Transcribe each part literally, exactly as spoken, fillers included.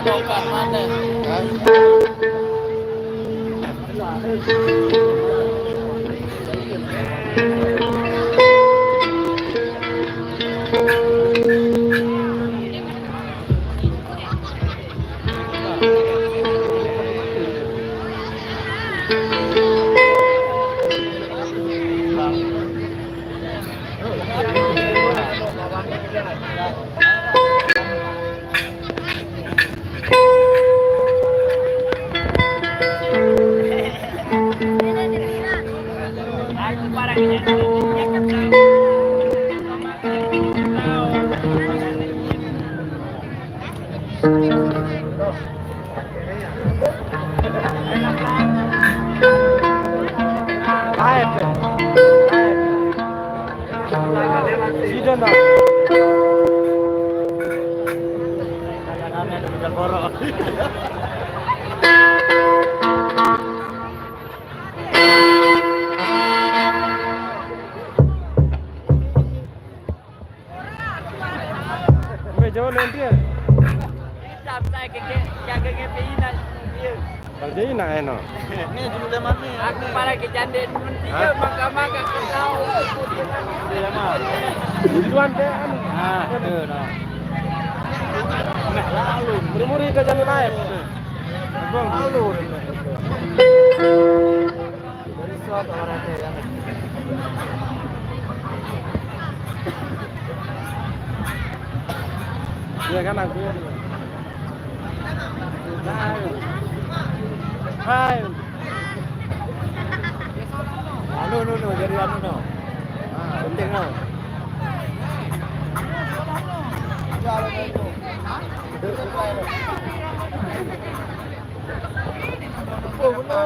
Weh, jauh lagi dia. Bang Jai nak, eh, no. Ni dulu dah mami. Aku malah ke jande dia. Hah? Makan-makan ke kau. Dia dah mah. Duluan deh, anu. Ah, tu dah. Lalu. Muri-muri ke jande lain. Bang. Lalu. Iya kan aku. Hai. Hai. Anu, no, no, jadi anu, no. Ah, penting, no. Oh, no.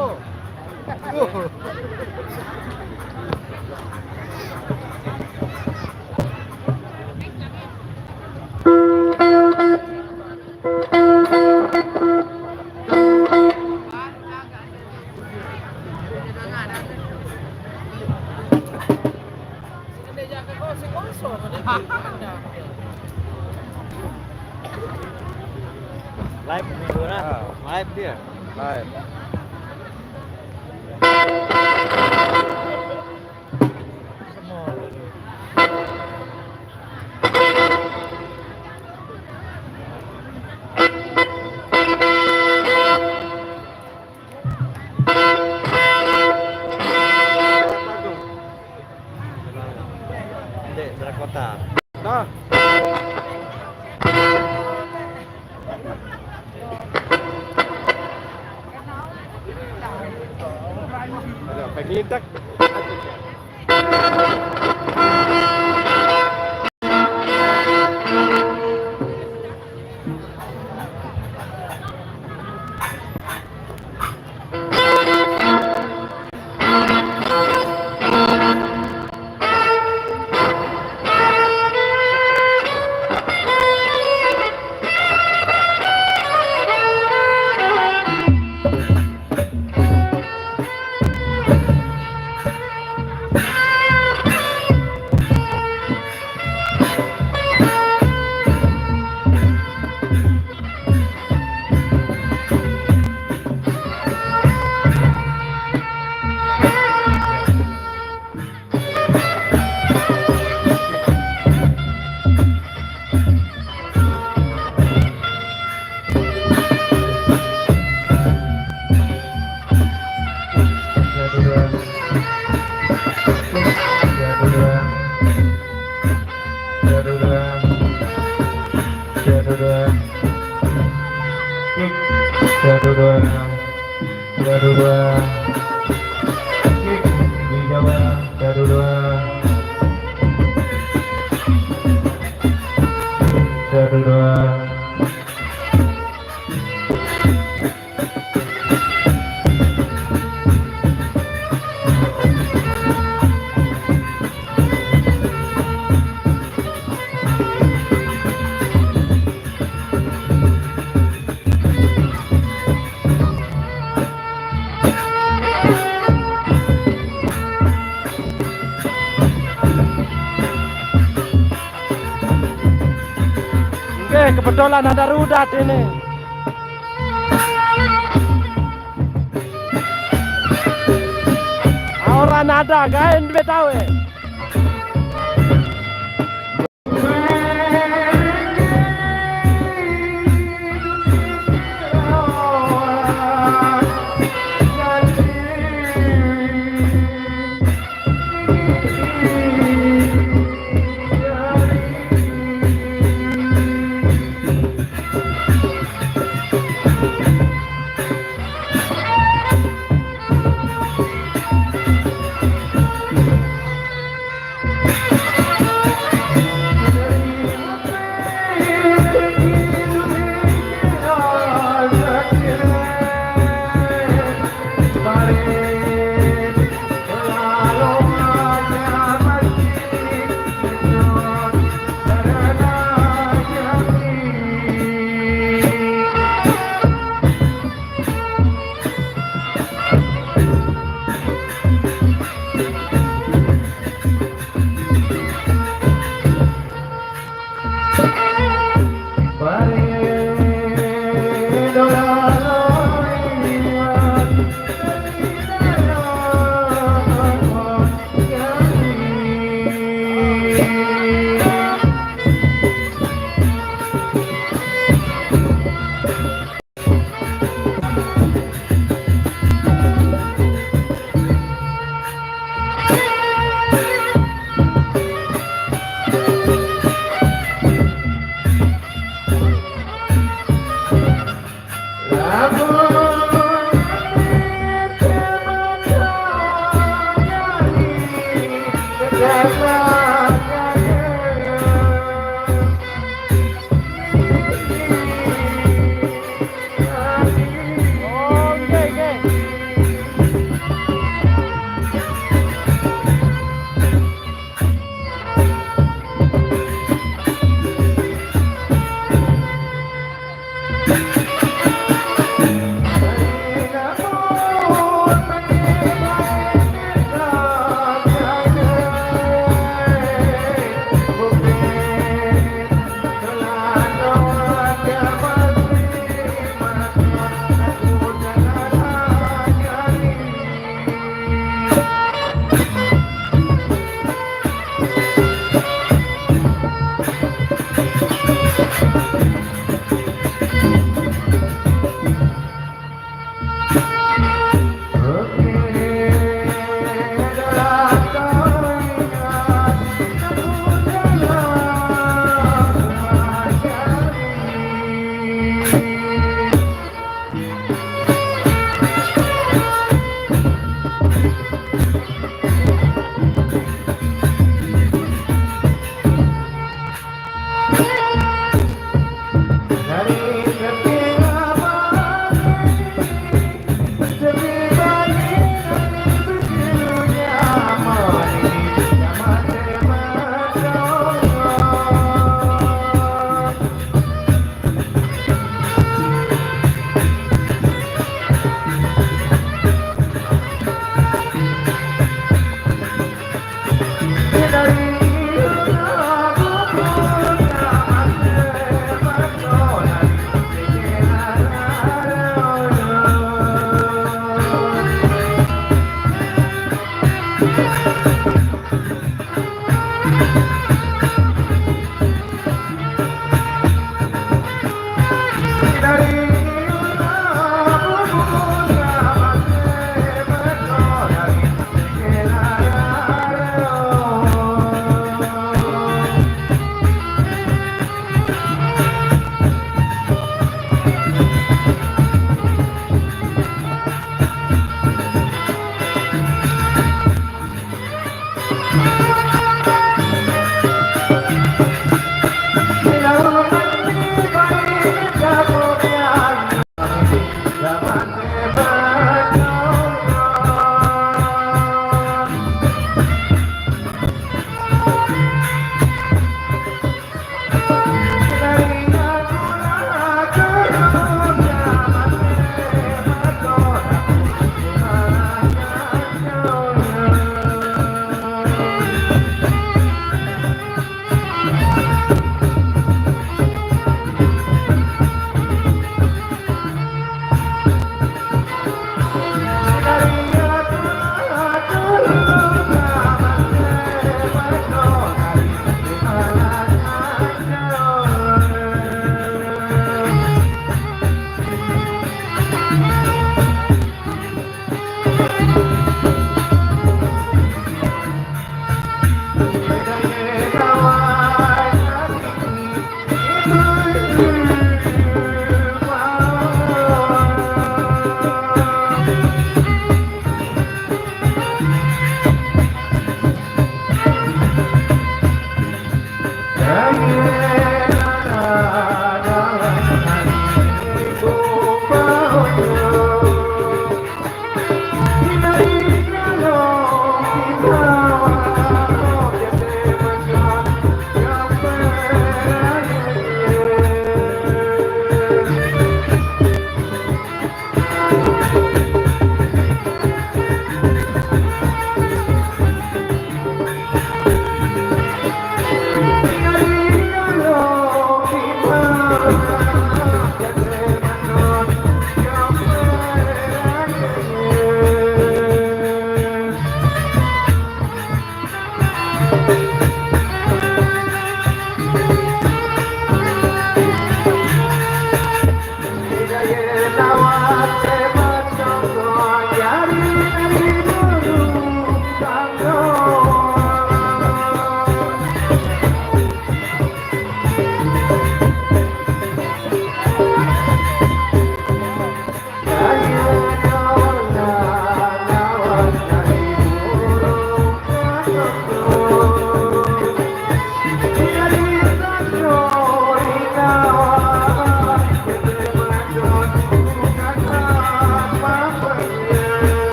Live ni orang. Ah. Live dia. Live. Dek, Drakota. Dah. Ada pengidak. Satu dua. Satu dua. Di Jawa, satu dua. Satu dua. Oke, kebetulan ada Rudat ini. Nada, kaen betawe.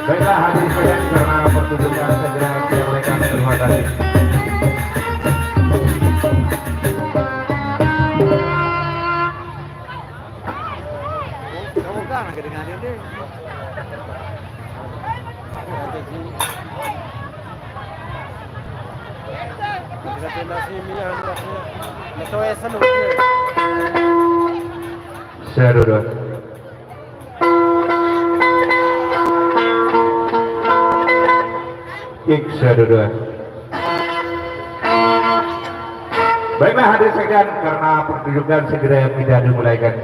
Baiklah, hadirin sekalian, karena pertunjukan segera kita mulaikan. Terima kasih. Saya duduk. Cek, saya duduk. Baiklah, hadirin sekalian, karena pertunjukan segera kita dimulaikan.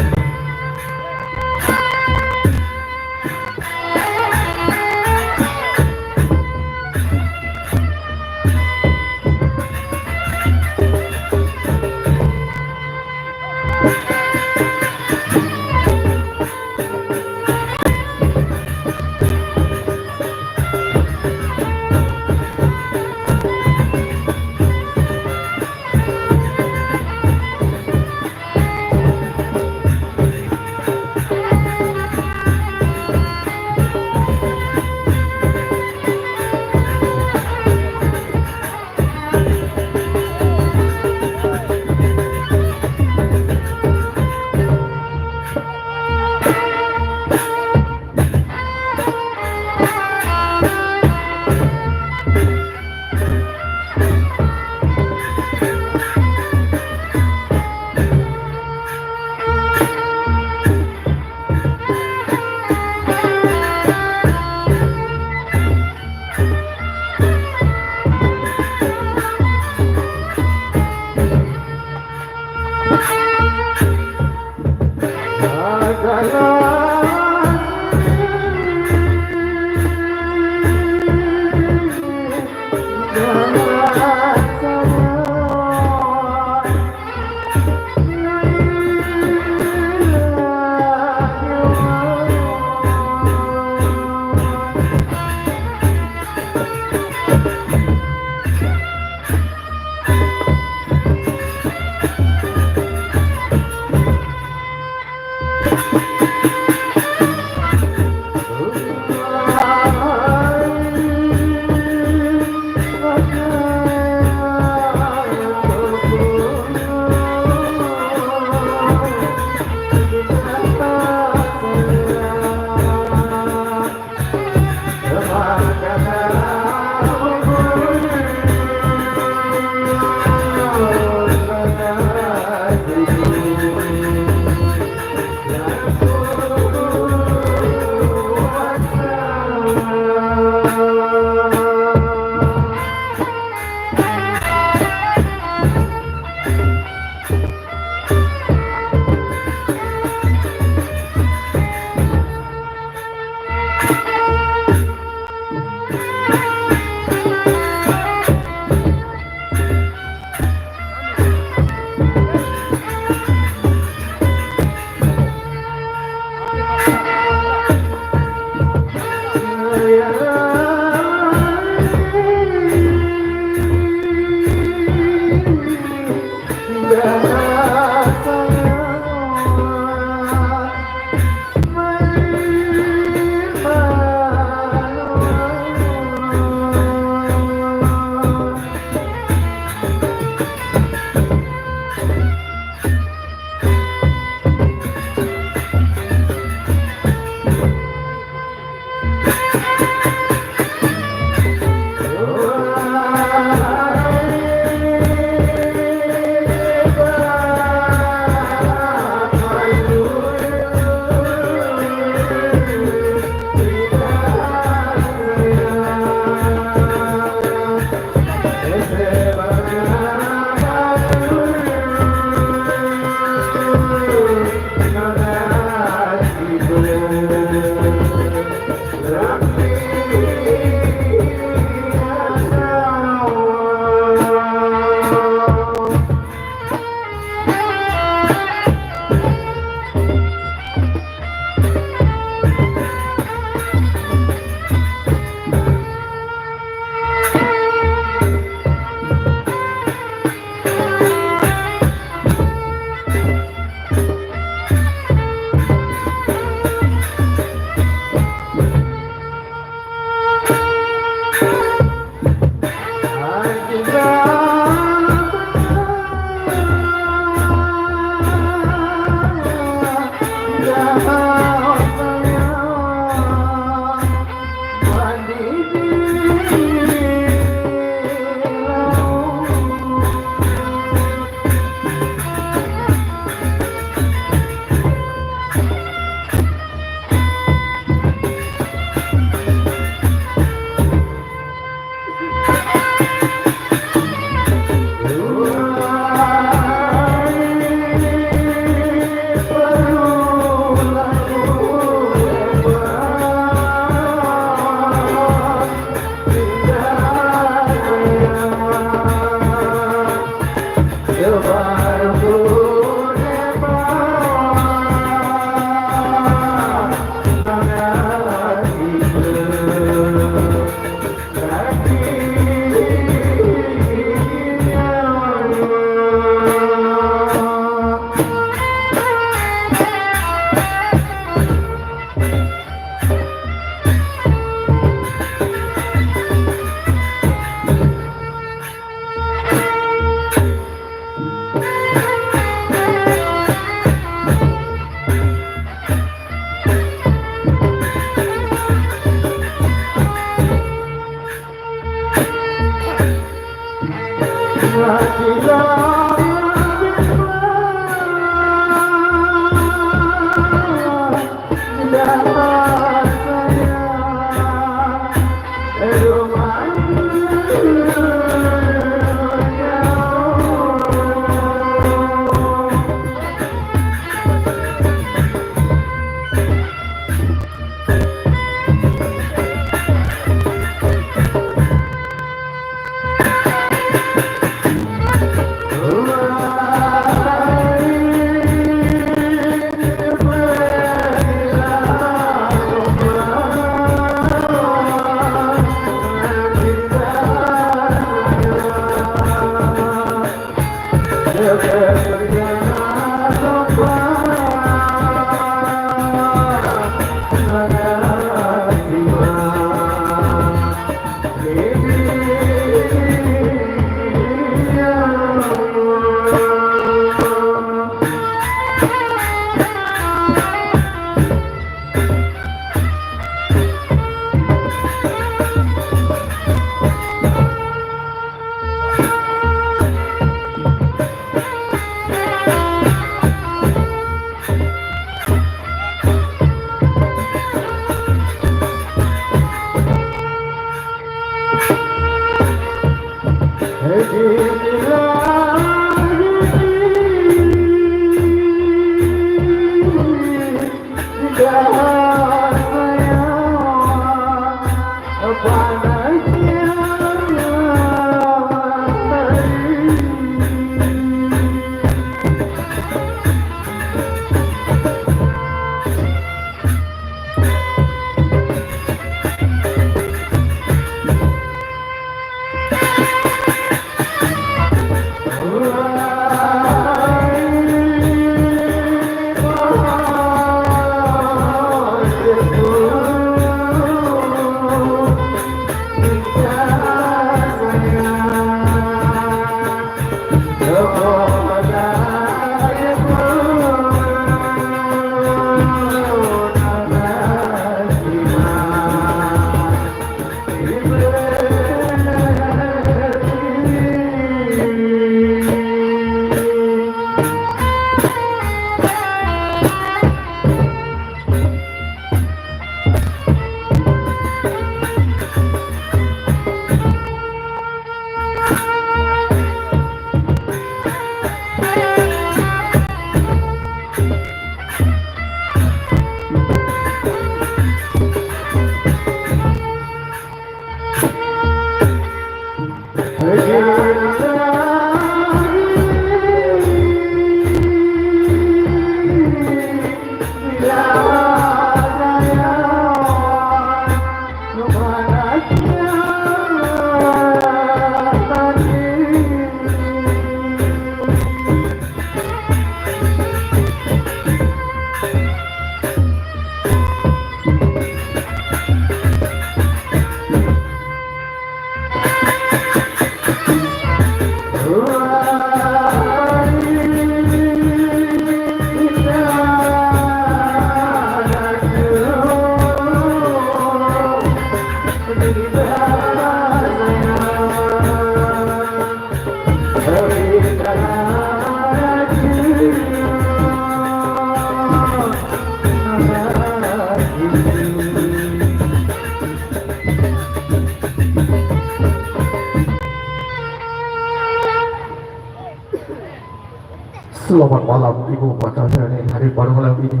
Selamat malam, Ibu Patah Sani, hari pada malam ini.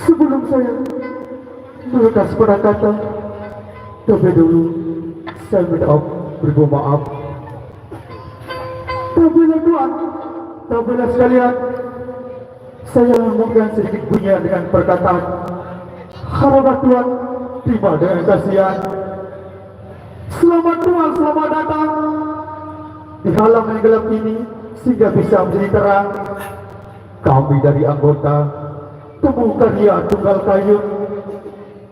Sebelum saya melekas kata-kata, terlebih dulu saya minta maaf, beribu maaf. Tampillah Tuan, tampillah sekalian. Saya mungkin sedikit bunyi dengan perkataan. Harap Tuan terima dengan kasihan. Selamat tua, selamat datang di halam yang gelap ini, sehingga bisa menjadi terang. Kami dari anggota Tubuh Karya Tunggal Kayu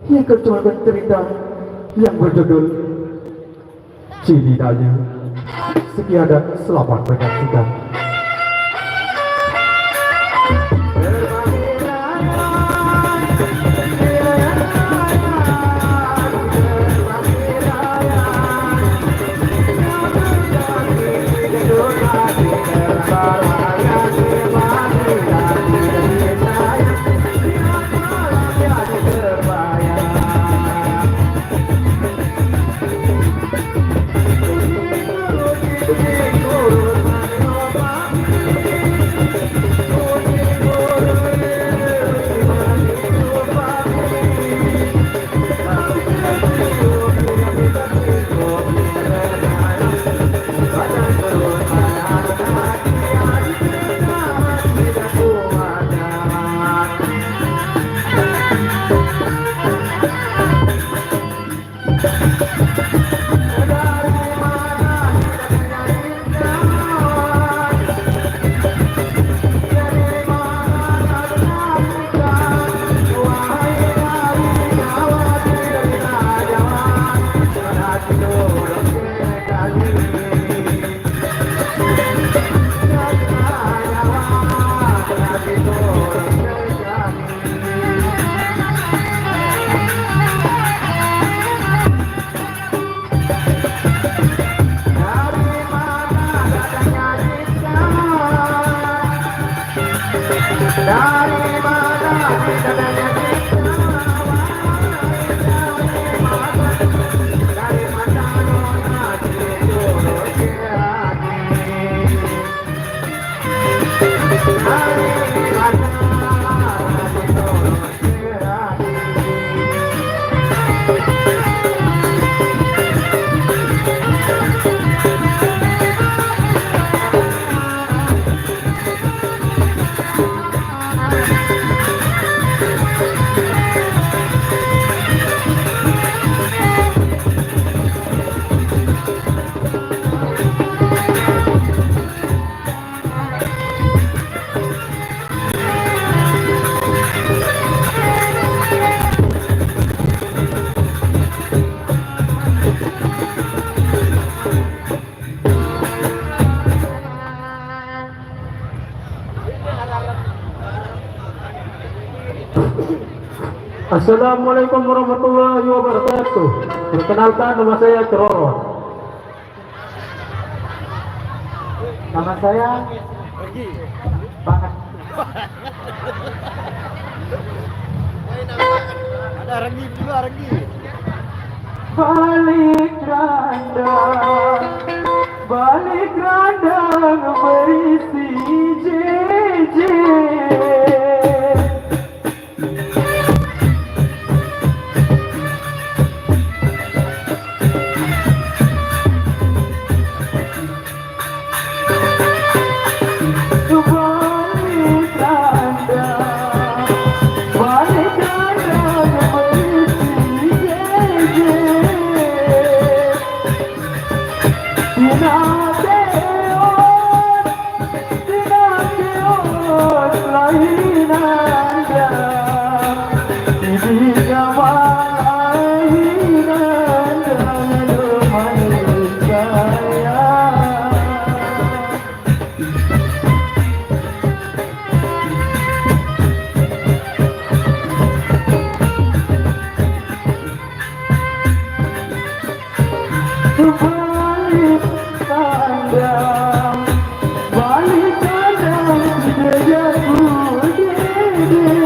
yang kecualikan cerita yang berjudul Cili Dayu. Sekian dan selamat menyaksikan. Assalamualaikum warahmatullahi wabarakatuh. Perkenalkan, nama saya Ceroro. Nama saya Banget. Ada Renggi juga, Renggi. Balik randang, balik randang berisi jeje. Balik kandang, balik kandang, tidak jatuh dede.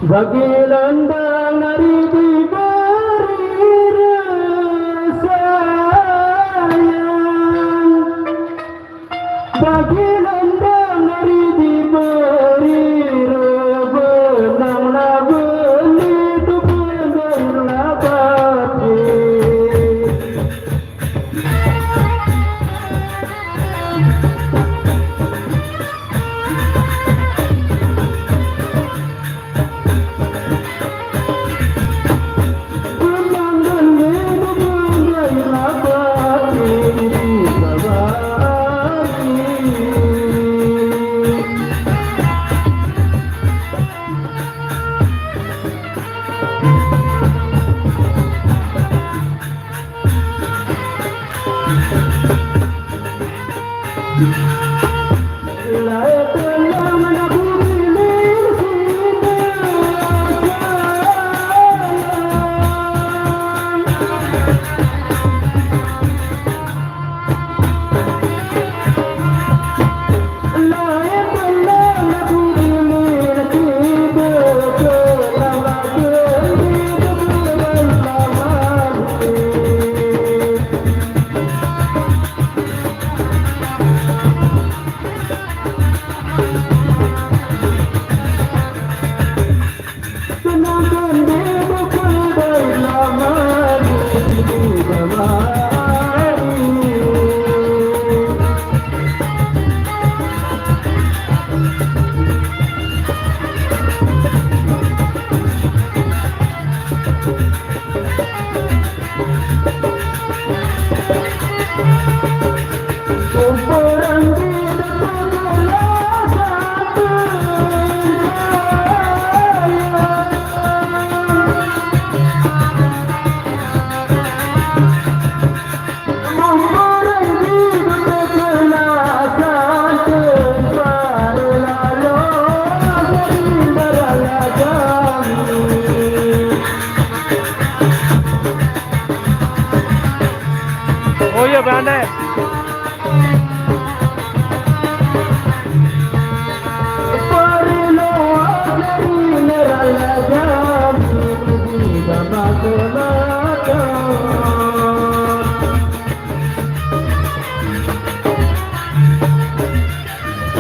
Bagi lendang nari diberi rasa sayang. Bagi lendang nari diberi rebenang, na beli tu benang na bati.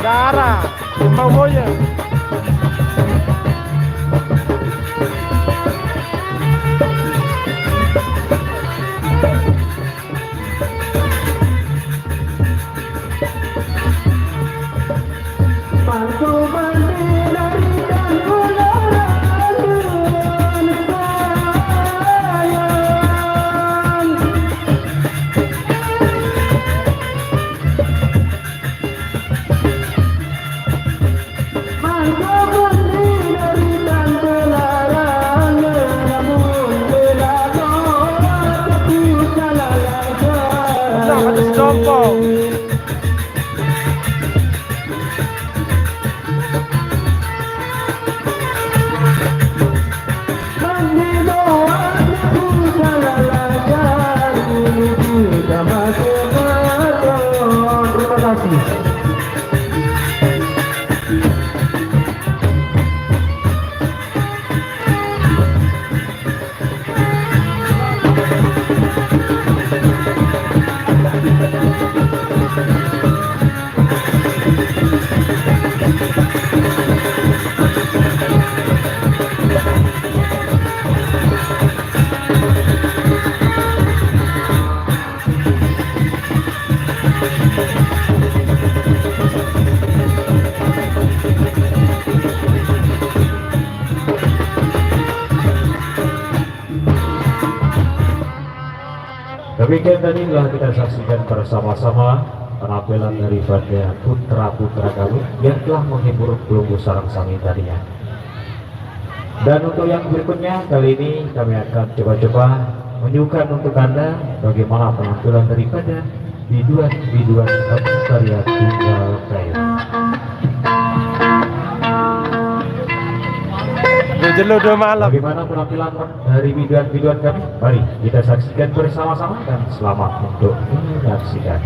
Dara, mau boye. Terima kasih. Demikian tadi telah kita saksikan bersama-sama penampilan daripada putra-putra kami yang telah menghibur pelunggu sarang sami tadinya. Dan untuk yang berikutnya, kali ini kami akan coba-coba menunjukkan untuk Anda bagaimana penampilan daripada biduan-biduan karya Tunggal Kayu. Jelo do malam. Bagaimana penampilan dari biduan-biduan kami? Mari kita saksikan bersama-sama dan selamat untuk menyaksikan.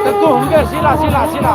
Teguh, enggak, sila, sila, sila.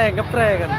Ngeprank, ngeprank kan.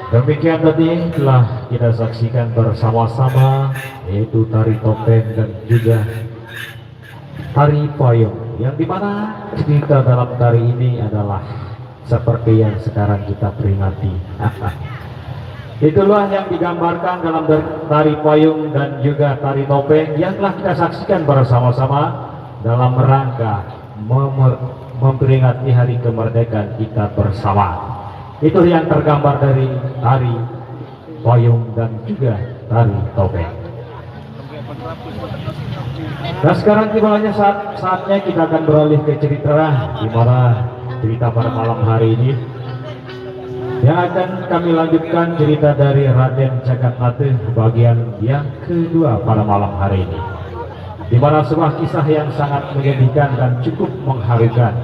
Demikian tadi telah kita saksikan bersama-sama, yaitu tari topeng dan juga tari payung, yang dimana cerita dalam tari ini adalah seperti yang sekarang kita peringati. Itulah yang digambarkan dalam dar- tari payung dan juga tari topeng yang telah kita saksikan bersama-sama dalam rangka memer- memperingati hari kemerdekaan kita bersama. Itu yang tergambar dari tari payung dan juga tari topeng. Nah, sekarang tiba saat saatnya kita akan beralih ke cerita, di mana cerita pada malam hari ini yang akan kami lanjutkan cerita dari Raden Jagat Nate bagian yang kedua pada malam hari ini, di mana sebuah kisah yang sangat menyedihkan dan cukup mengharukan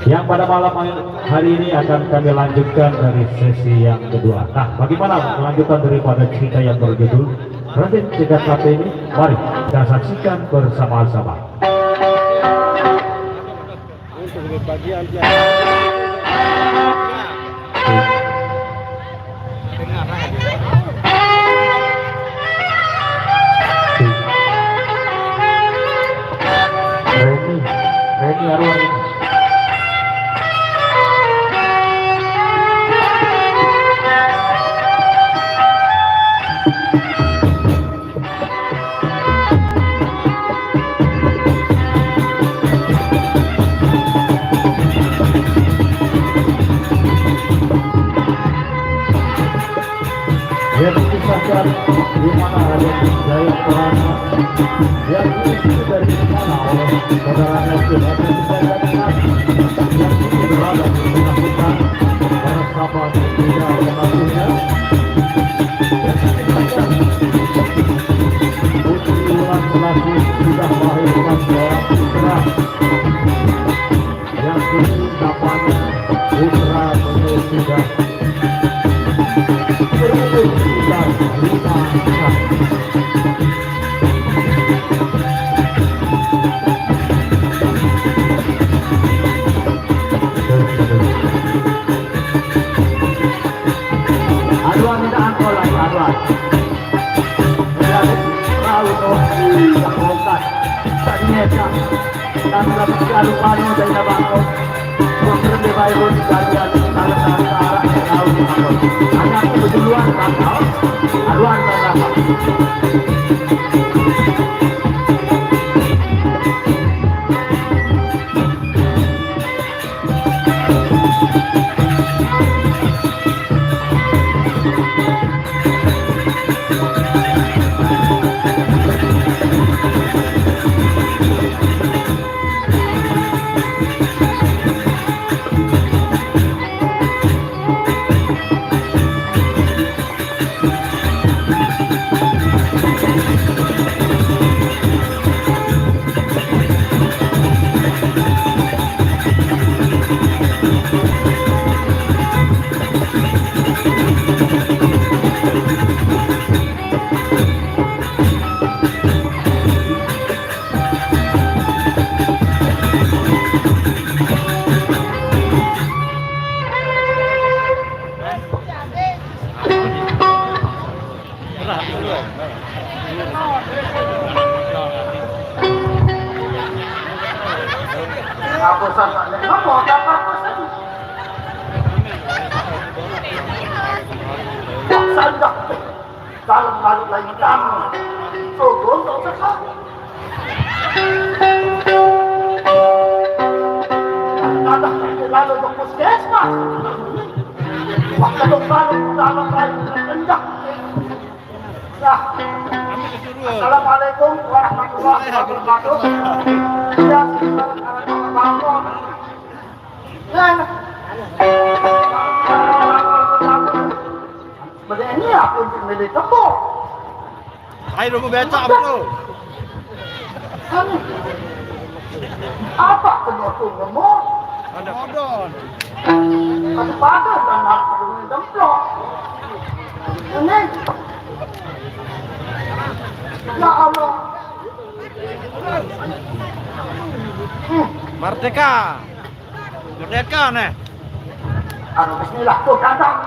yang pada malam hari ini akan kami lanjutkan dari sesi yang kedua. Nah, bagaimana kelanjutan daripada cerita yang berjudul Raden Cegat Mata ini? Mari kita saksikan bersama-sama. Reni, Reni Arwah Reni. Ya, tentu saja di mana ada Jaya Perana yang diisi dari mana oleh saudaranya sudah yang ini berada di tengah hutan bersama tiga pengasuhnya. Putri Wulan Selassie sudah melahirkan seorang putra yang kini namanya Putra Beliau sudah berumur sekitar lima tahun. Aduan minta angkol lagi, aduan. Lalu, lalu, oh, iya, bongkar. Tadinya, Kak. Anak berduluan, Kakak. Aduan, Kakak. Apa salah? Apa, apa, apa salah? Sandak. Kalau balik lagi kamu, turun tak usah. Kadang lalu ke puskesmas. Waktu lalu dalam lain rendah. Nah. Assalamualaikum warahmatullahi wabarakatuh. Ya, sekarang ada bangun. Nah. Sebenarnya aku milih tepuk. Ayo, dulu becak, bro. Anu, apa kedua tu ngomong? Ada modal. Ada pada dan aku demplok. Ini. Ya Allah. Hmm. Merdeka. Merdeka, nih. Aduh, bismillah, tuh, kandang.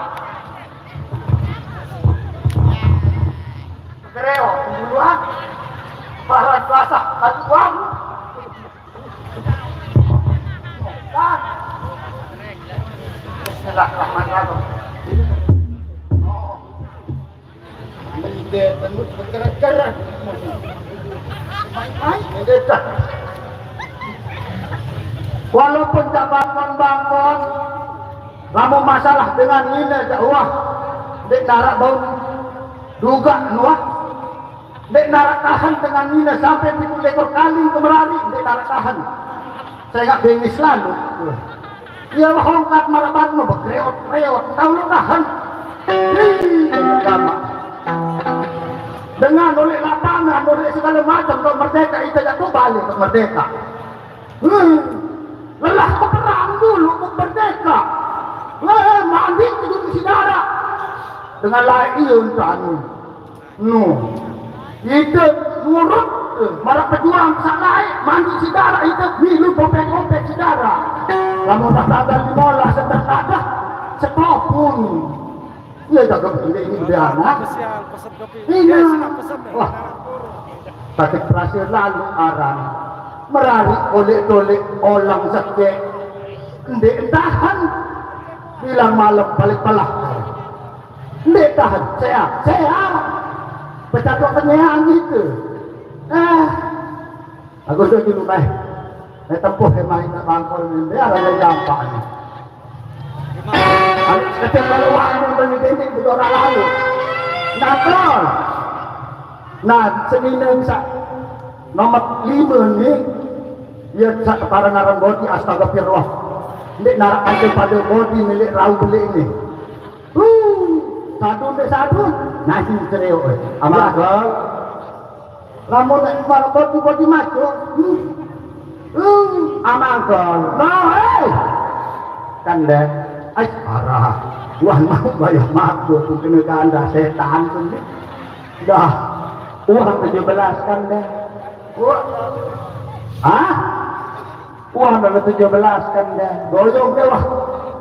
Kereo, duluan. Bahan basah, kan uang. Bismillahirrahmanirrahim. Oh. Ini dia tembus bergerak-gerak. Ini dia. Walaupun tak bangun-bangun, kamu masalah dengan Nina jauh. Dek narak bau. Juga nuah. Dek narak tahan dengan Nina sampai pitu lekor kali kemerari, dek narak tahan. Saya nggak bengis lalu. Ia hongkat marabat mau berkreot-kreot, tahu lu tahan. Ih, gamak. Dengan oleh lapangan, oleh segala macam, kalau merdeka, kita jatuh balik ke merdeka. Hmm. Lelah ke perang dulu, ke merdeka. Eh, mandi tidur di sidara. Dengan lain iya untuk anu. No. Ite nurut, eh, maraq pejuang saq laeq, manduq siq daraq ite milu popet-popet siq daraq. Lamun udah tanggal lime belas, endah tadah, sekopun. Iya, jaga pendidik ini udah anak. Kesian, pesen kopi. Iya. Yes, tak pesen, eh. Wah. Sakit perasaan lalu arang. Merariq olek-tolek olang sekeq. Ndeq tahan. Bilang malem balik pelah. Ndeq tahen, seaq, seaq. Becatok kenyeang ite. Eh, bagus deh dulu, meh. Meh tempuh, eh, mari nak bangkol ni, biar ada dampak ni. Anak kecil kalau wanu, beli dinding, betul orang lalu. Nakal. Nah, senine saq nomor lime ni, ie saq keparengan bodi, astagfirullah. Ndeq naraq kance pade bodi milik rauh beleq ni. Huh, sadun dek sadun, nasi sereo, eh. Aman, Bang. Lamun nek maraq bodi-bodi maco, hmm. Hmm, aman, Bang. Nah, eh. Kan deh. Ai, parah. Wan mau bayar maco, tu kena ganda setan tu ni. Dah. Uang tujuh belas kan deh. Wah. Hah? Wah, lalu tujuh belas kan deh. Goyong deh, wah.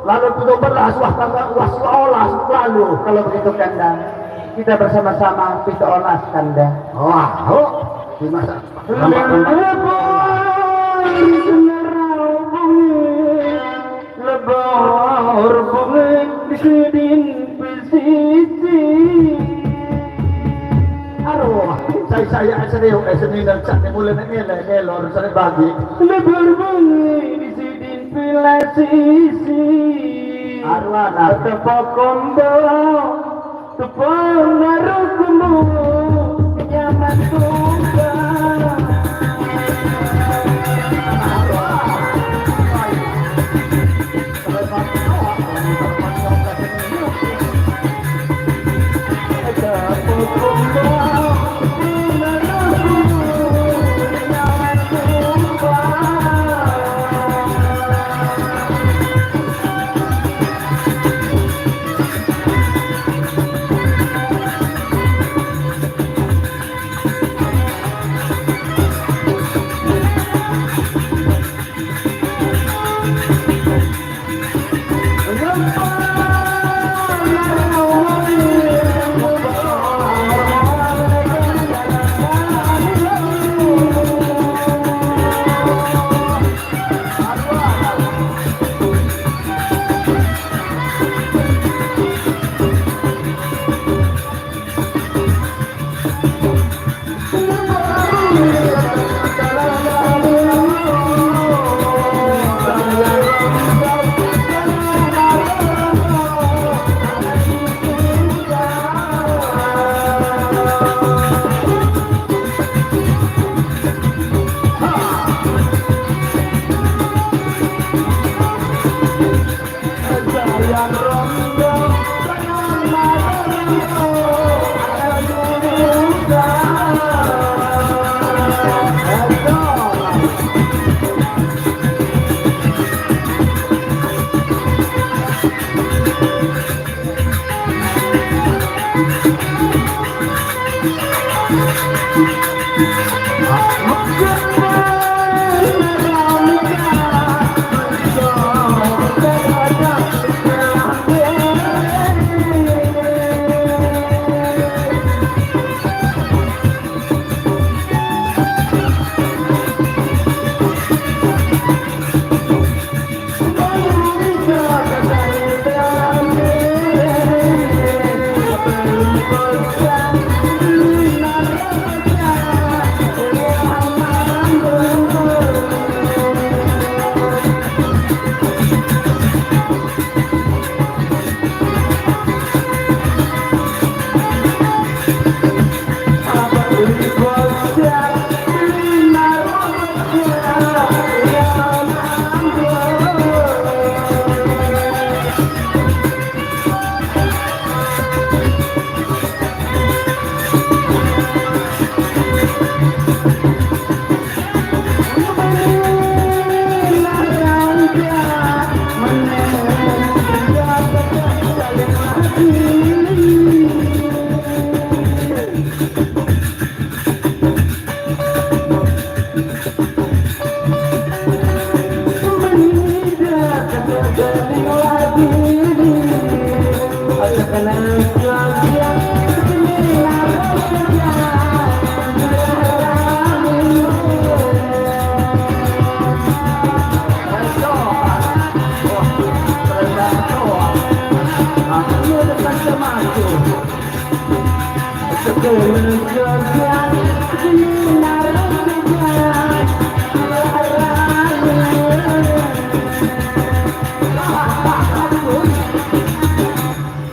Lalu tujuh belas, wah, tambah, wah, sekolah lalu. Kalau begitu kan deh. Kita bersama-sama, kita olaskan deh. Wah, oh. Di masa. Lebar bumi, lebar bumi di sidin pesisir. Aduh, saya, saya serius, eh, seni dan sak ni mula nak ngelak, ngelor, saya bagi. Lebar bumi di sidin pilasisi. Arwana. Tepok kombong, tepok naruh kumbu, nyaman kumbu.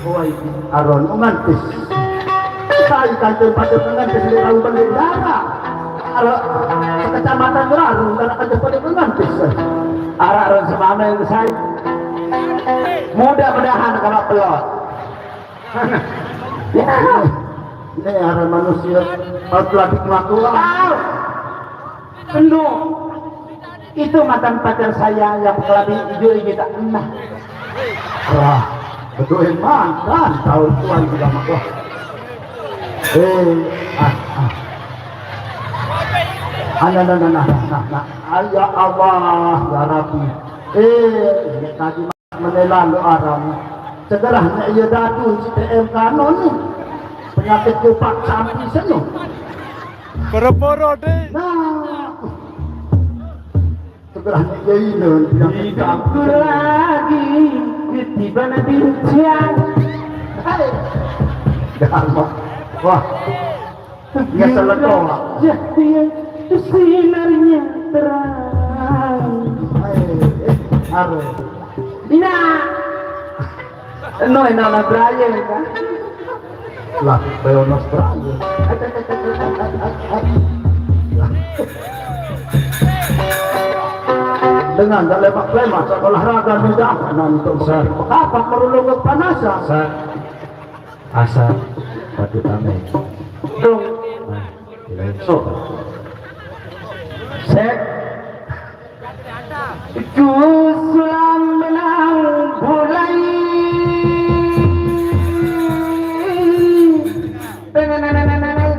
Woi, aron ngantis. Sai kantor pada ngantis di tahu balik darah. Aro kecamatan Raru, karena kantor pada ngantis. Arah aron semameng sai. Mudah-mudahan kalau pelot. Ya. Ini arah manusia, kalau telah dikelakuan. Tahu. Penuh. Itu mantan pacar saya yang kelabi hijau kita. Nah. Wah, betul mantan tahun tuan juga mah. Wah. Eh, ah, ah. Nah, nah, nah, nah, nah, nah. Ah, ya Allah, ya Rabbi. Eh, ini tadi menelalu arang. Segerahnya ia datu si T M Kanon ni. Penyakit kupak sampi seno. Poro-poro, Dek. Nah. Segerahnya ia ini penyakit. Hidupku lagi ketiban bincang. Hei. Dah, Mak. Wah. Nyesel doang. Cahaya sinarnya terang. Hei, eh, aduh. Nah. No, no, no, Brian, kan? Lah, Beonos Brian. Dengan tak lemak-lemak, tak olahraga mudah, nanti untuk kapak merulung kepanasan. Sa- Asa patut ame. Dong. Nah, so. Sek. Ku sulam menang bulai. Tenenenenenen.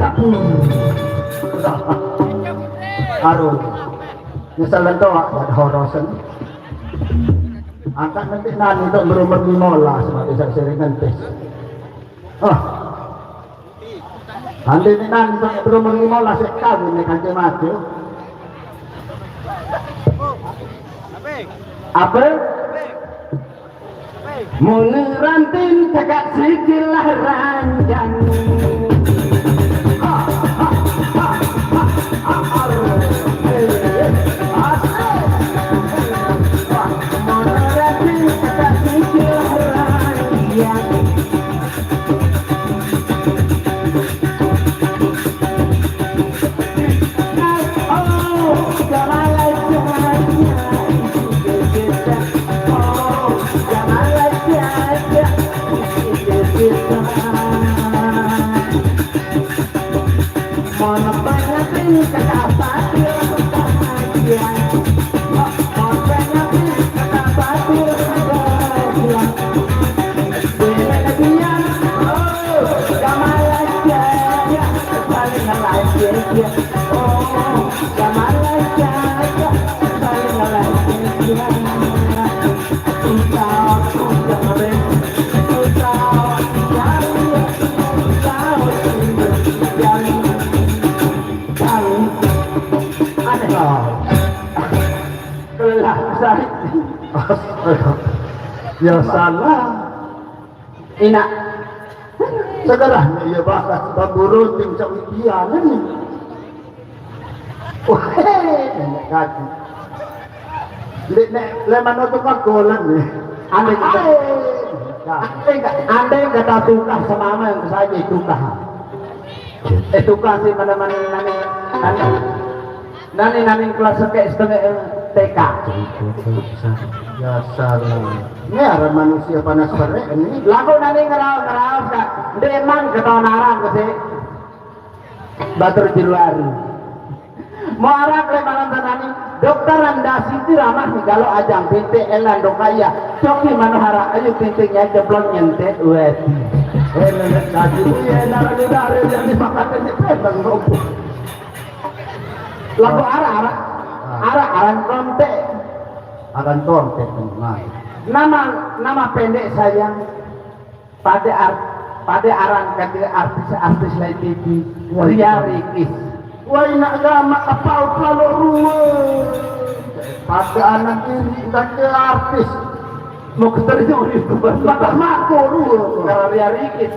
Tapu. Aduh. Nyesel lento, ada horosan. Angkat nanti nani untuk berumur lima belas, mati saya sering ngentis. Oh. Nanti ini nani untuk berumur lima belas, saya kawin nih, kanci mati. Apa? Mun ranting tegak sikilah ranjang. Mun ranting tegak sikilah ranjang. Aduh. Kelah, saya. Astaga. Ya salah. Ina. Segerah nih ya bakas bambu runting cak widian nih. Wah, enak kaki. Ndik nek leman otot kagolan nih. Andai kata, andai kata, andai kata tukah semama yang saya tukah. Eh, tukah sih mana-mana nani, nani, nani, nani kelas sekek setengah, eh, T K. Ya salah. Ini ada manusia panas barek ini. Lagu nani ngerau-ngerau, Kak. Ndeman ketawa narang ke sih. Batur Jeruari. Mau arah ke malam nani. Dokter Randa Siti Ramah nih kalau ajang bintik elan dokaya. Coki manohara ayu bintiknya jeblon nyentek weti. Eh, nenek tadi, iya, nara di dare yang dipakai di pedang, Bang. Lagu ara-ara. Ara-aran kontek. Aran kontek, Bang. Nama, nama pendek sayang. Pada ar-, pada aran kata artis-artis lain T V. Ria Ricis. Wah, inak gamak apa kalau ruwe. Pada anak ini kata artis. Mau keterjun itu, Bang. Mata mako ruwe. Karena Ria Ricis.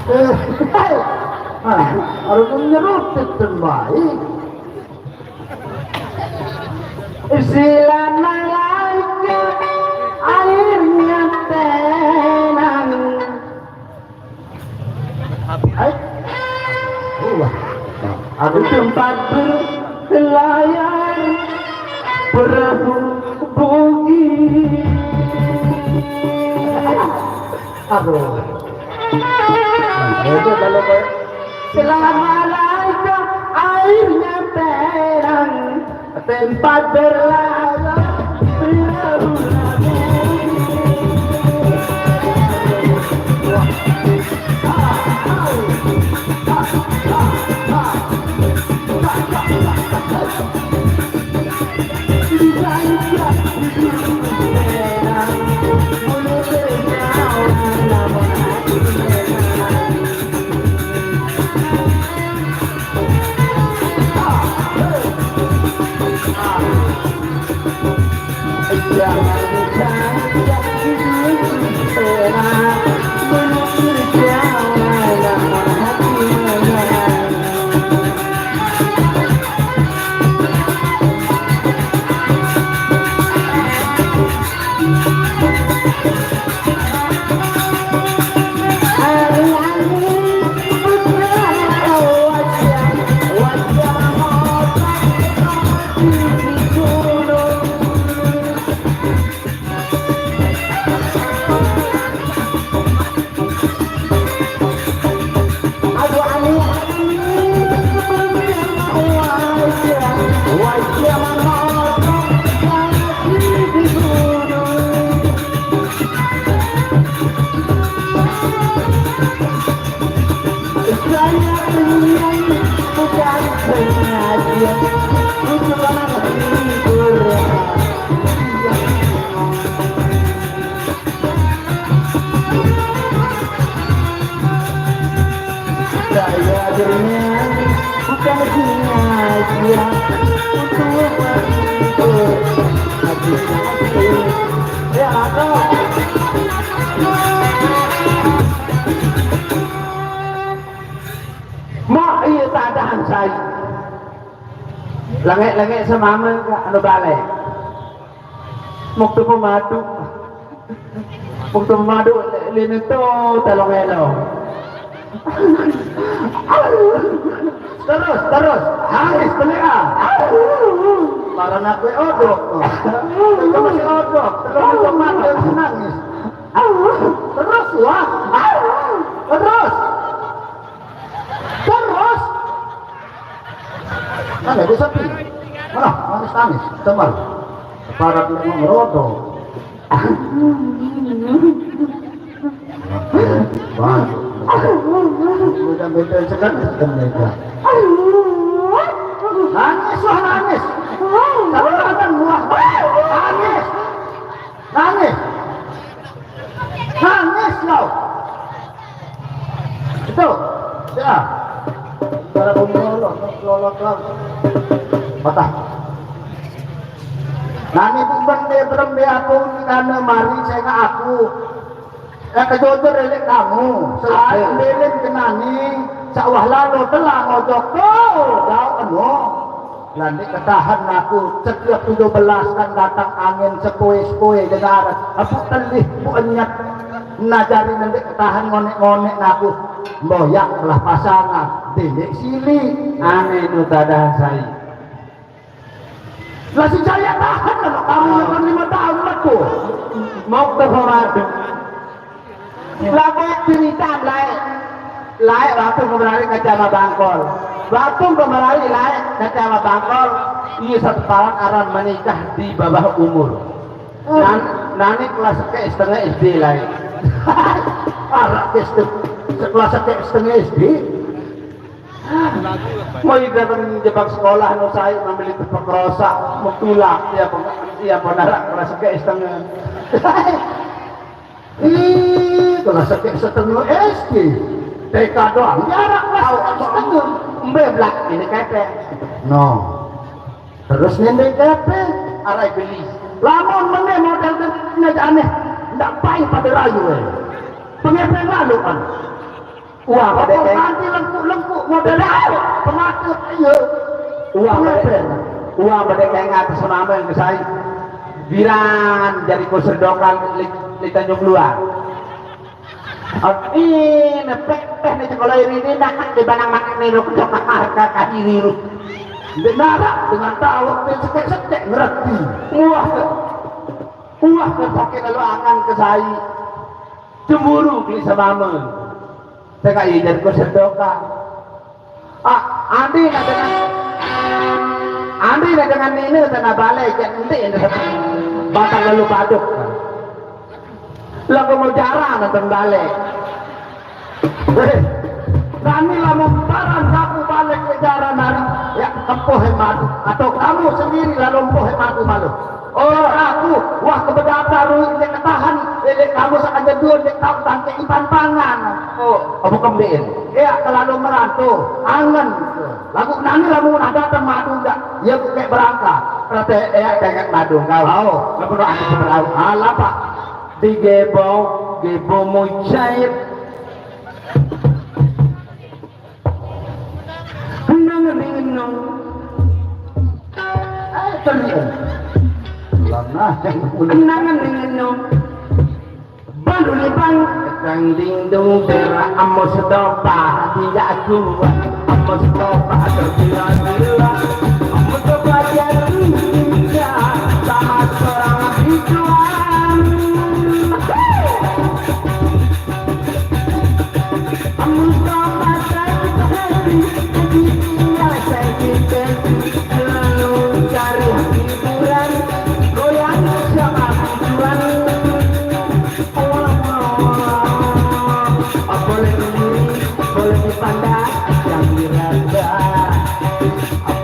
Eh, ah, kalau menyerutit terbaik. Sila malaika airnya tenang. Hai. Allah. Aku tempat berlayar perahu bugis. Aduh. Nah, itu kalau kayak selama lautan airnya tenang, tempat berlayar perahu. Saya penyanyi bukan pengajian, untuk orang menghibur. Saya bernyanyi bukan sengaja untuk menghibur. Hati-hati. Ya, atau mak iya tak ada hansai. Langek-langek semama ka anu balik. Muktu pemadu. Muktu pemadu lini tu tolong elo. Terus, terus. Nangis, telinga. Para nak kue odok. Itu masih odok. Terus itu mati, harus nangis. Terus, wah. Terus. Terus. Mana dia sepi? Mana? Nangis, nangis. Teman. Para nak ngerodo. Bang. Udah beda sekarang, mereka. Nangis lah, nangis. Kalau ada buah, nangis. Nangis. Nangis kau. Itu. Ya. Para pemulung, lolot, lolot. Patah. Nangis pun bende berembe aku di kana mari saya aku. Eh, kejujur elek kamu, selain belin kenani, sawah lalu telah ngojok tu, jauh anu. Landik ketahan aku, setiap tujuh belas kan datang angin sekue-sekue dengar, aku telih, aku enyet. Najari nanti ketahan ngonek-ngonek aku. Boyak telah pasangan, delik sili. Aneh nu tadahan sai. Lah si Jaya tahan kalau kamu makan lima tahun aku. Mau ke pemadu. Lagu cerita lain. Lain waktu kemarin ke Jama Bangkol. Waktu kemarin lain ke Jama Bangkol. Iya, satu tahun aran menikah di bawah umur. Nan, nani kelas ke setengah S D lain. Arak ke setengah, sekelas ke setengah S D. Mau ibarat jebak sekolah, no saya membeli tepuk rosak, mau tulak, ya, peng-, ya, penarak kelas ke setengah. Ih, kelas ke setengah S D. T K doang, ya, arak kelas ke setengah. Embe blak, ini kepeng. No. Terus nende kepeng, arai beli. Lamun mene model ngejane, ndak payu pada rayu, eh. Pengepeng lalu kan. Uang pada kayak nanti lengkuk-lengkuk model apa? Penakut, iya. Uang pada, uang pada kayak ngatas nama yang kesai. Biran jadi kusir dokan li, li Tanjung Luar. Ini peh, peh, nih, kalau ini, ini nak di banang makan nih, lu kecok harga kadiri lu. Dia narak dengan tahu, dia setek-setek ngerti. Wah, wah, sakit lalu angan ke saya. Cemburu beli sama mama. Saya nggak izin ku sedoka. Ah, Andi nak dengan, Andi nak dengan Nina tanah balai, jan enti ini batang lalu baduk. Lagu mau jarang nonton balai. Weh, nani lah mau barang sapu balik ke jarang hari, ya, tempuh yang madu. Atau kamu sendiri lah lompoh yang madu malu. Oh, aku, wah, kebedata ruit dia ketahan, eh, dia kamu saja dua, dia tahu tangke ipan pangan. Oh, apa kembin? Ya, terlalu merantau, angen. Lagu nani lamun ada teng madu enggak? Ya, ku kayak berangkat. Rata ya, kayak madu kau. Oh, lamun ada seberang. Alah, Pak. Digebo, gebo mujaib. Nang nang nang. Eh, teriak. Lana. Nang nang nang. Baru ni bang. Dang ding dong dera amo sedopa dia aku. Amo sedopa tergila-gila. Amo sedopa jatuh cinta sama seorang biduan. Amo sedopa sakit hati. Jadi dia sakit hati. Selalu cari hiburan. Goyang sama biduan. Boleh dilirik, boleh dipandang, yang dirasa.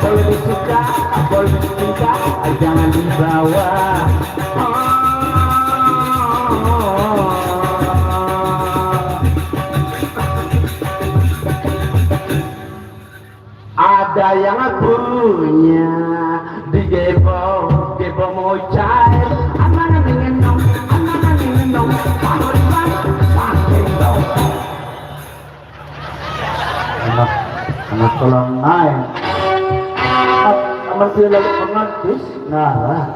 Boleh disuka, boleh dicinta, jangan dibawa. Ada yang punya di Gebo, Gebo Mojai. Anangan ningenong, anangan ningenong, pahoriban, pahoriban. Anak, anak kolang naik. Aman dia lalu pengantis, ngarah.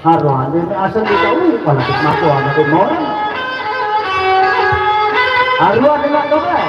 Arwah, ini asal kita, wih, malah ngaku anak orang. Arwah, kena coba.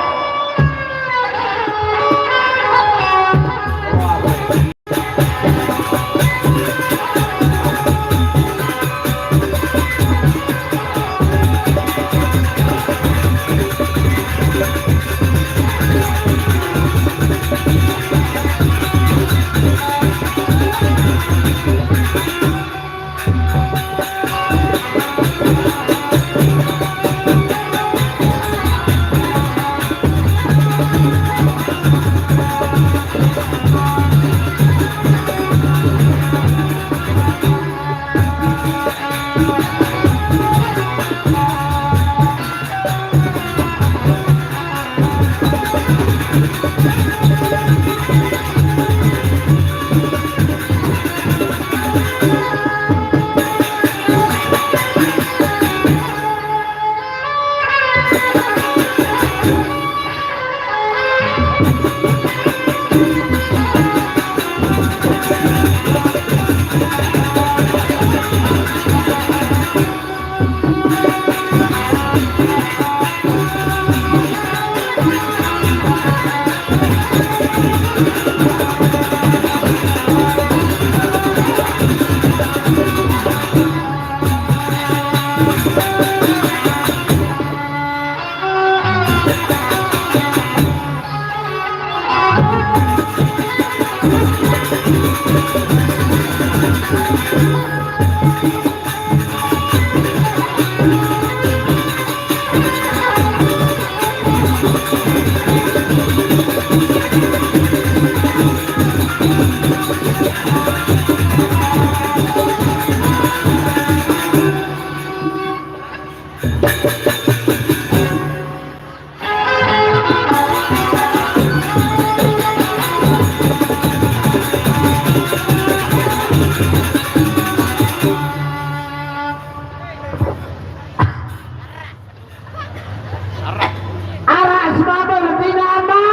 Arak semabel tinama.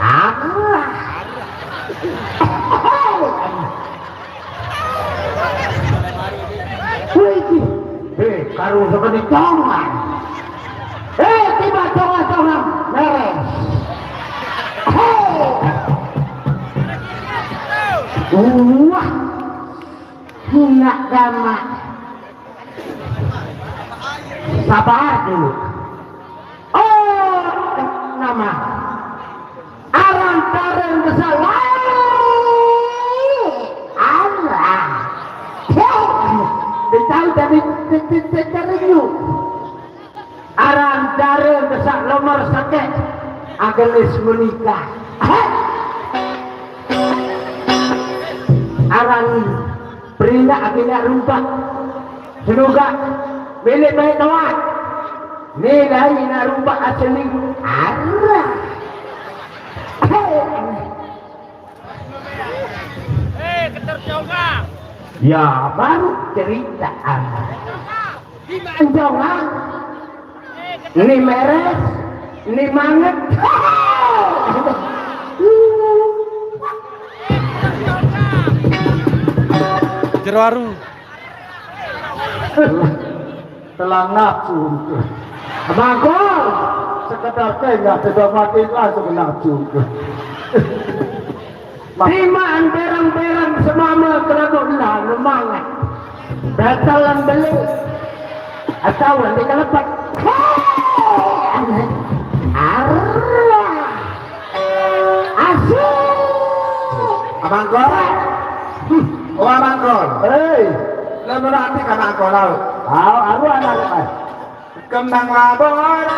Arak. Wih, eh, karu sama di tongan. Eh, tiba tongan-tongan. Beres. Hei. Wah. Hina gamak. Sabar dulu. Oh, nama. Aran tareng besar. Allah. Ditahu dari terenyu. Aran dare besak lomor sakit. Agelis menikah. Aran perindak agelis rumpak. Semoga milik baik tawat. Nilai nak rumpak asli. Arah. Ya, baru cerita. Anjongan. Ni meres, ni manget. Jero aru. Telang nafsu. Mangkon. Sekedar tengah, sudah mati langsung nafsu. Timaan berang-berang semama kelabu lah lumangan. Datalan beli. Atau nanti kelepak. Arah. Asu. Abang Kol. Oh, Abang Kol. Hei. Lo merhati kan Abang Kol, lo? Tahu, aku anak apa? Kembang labor.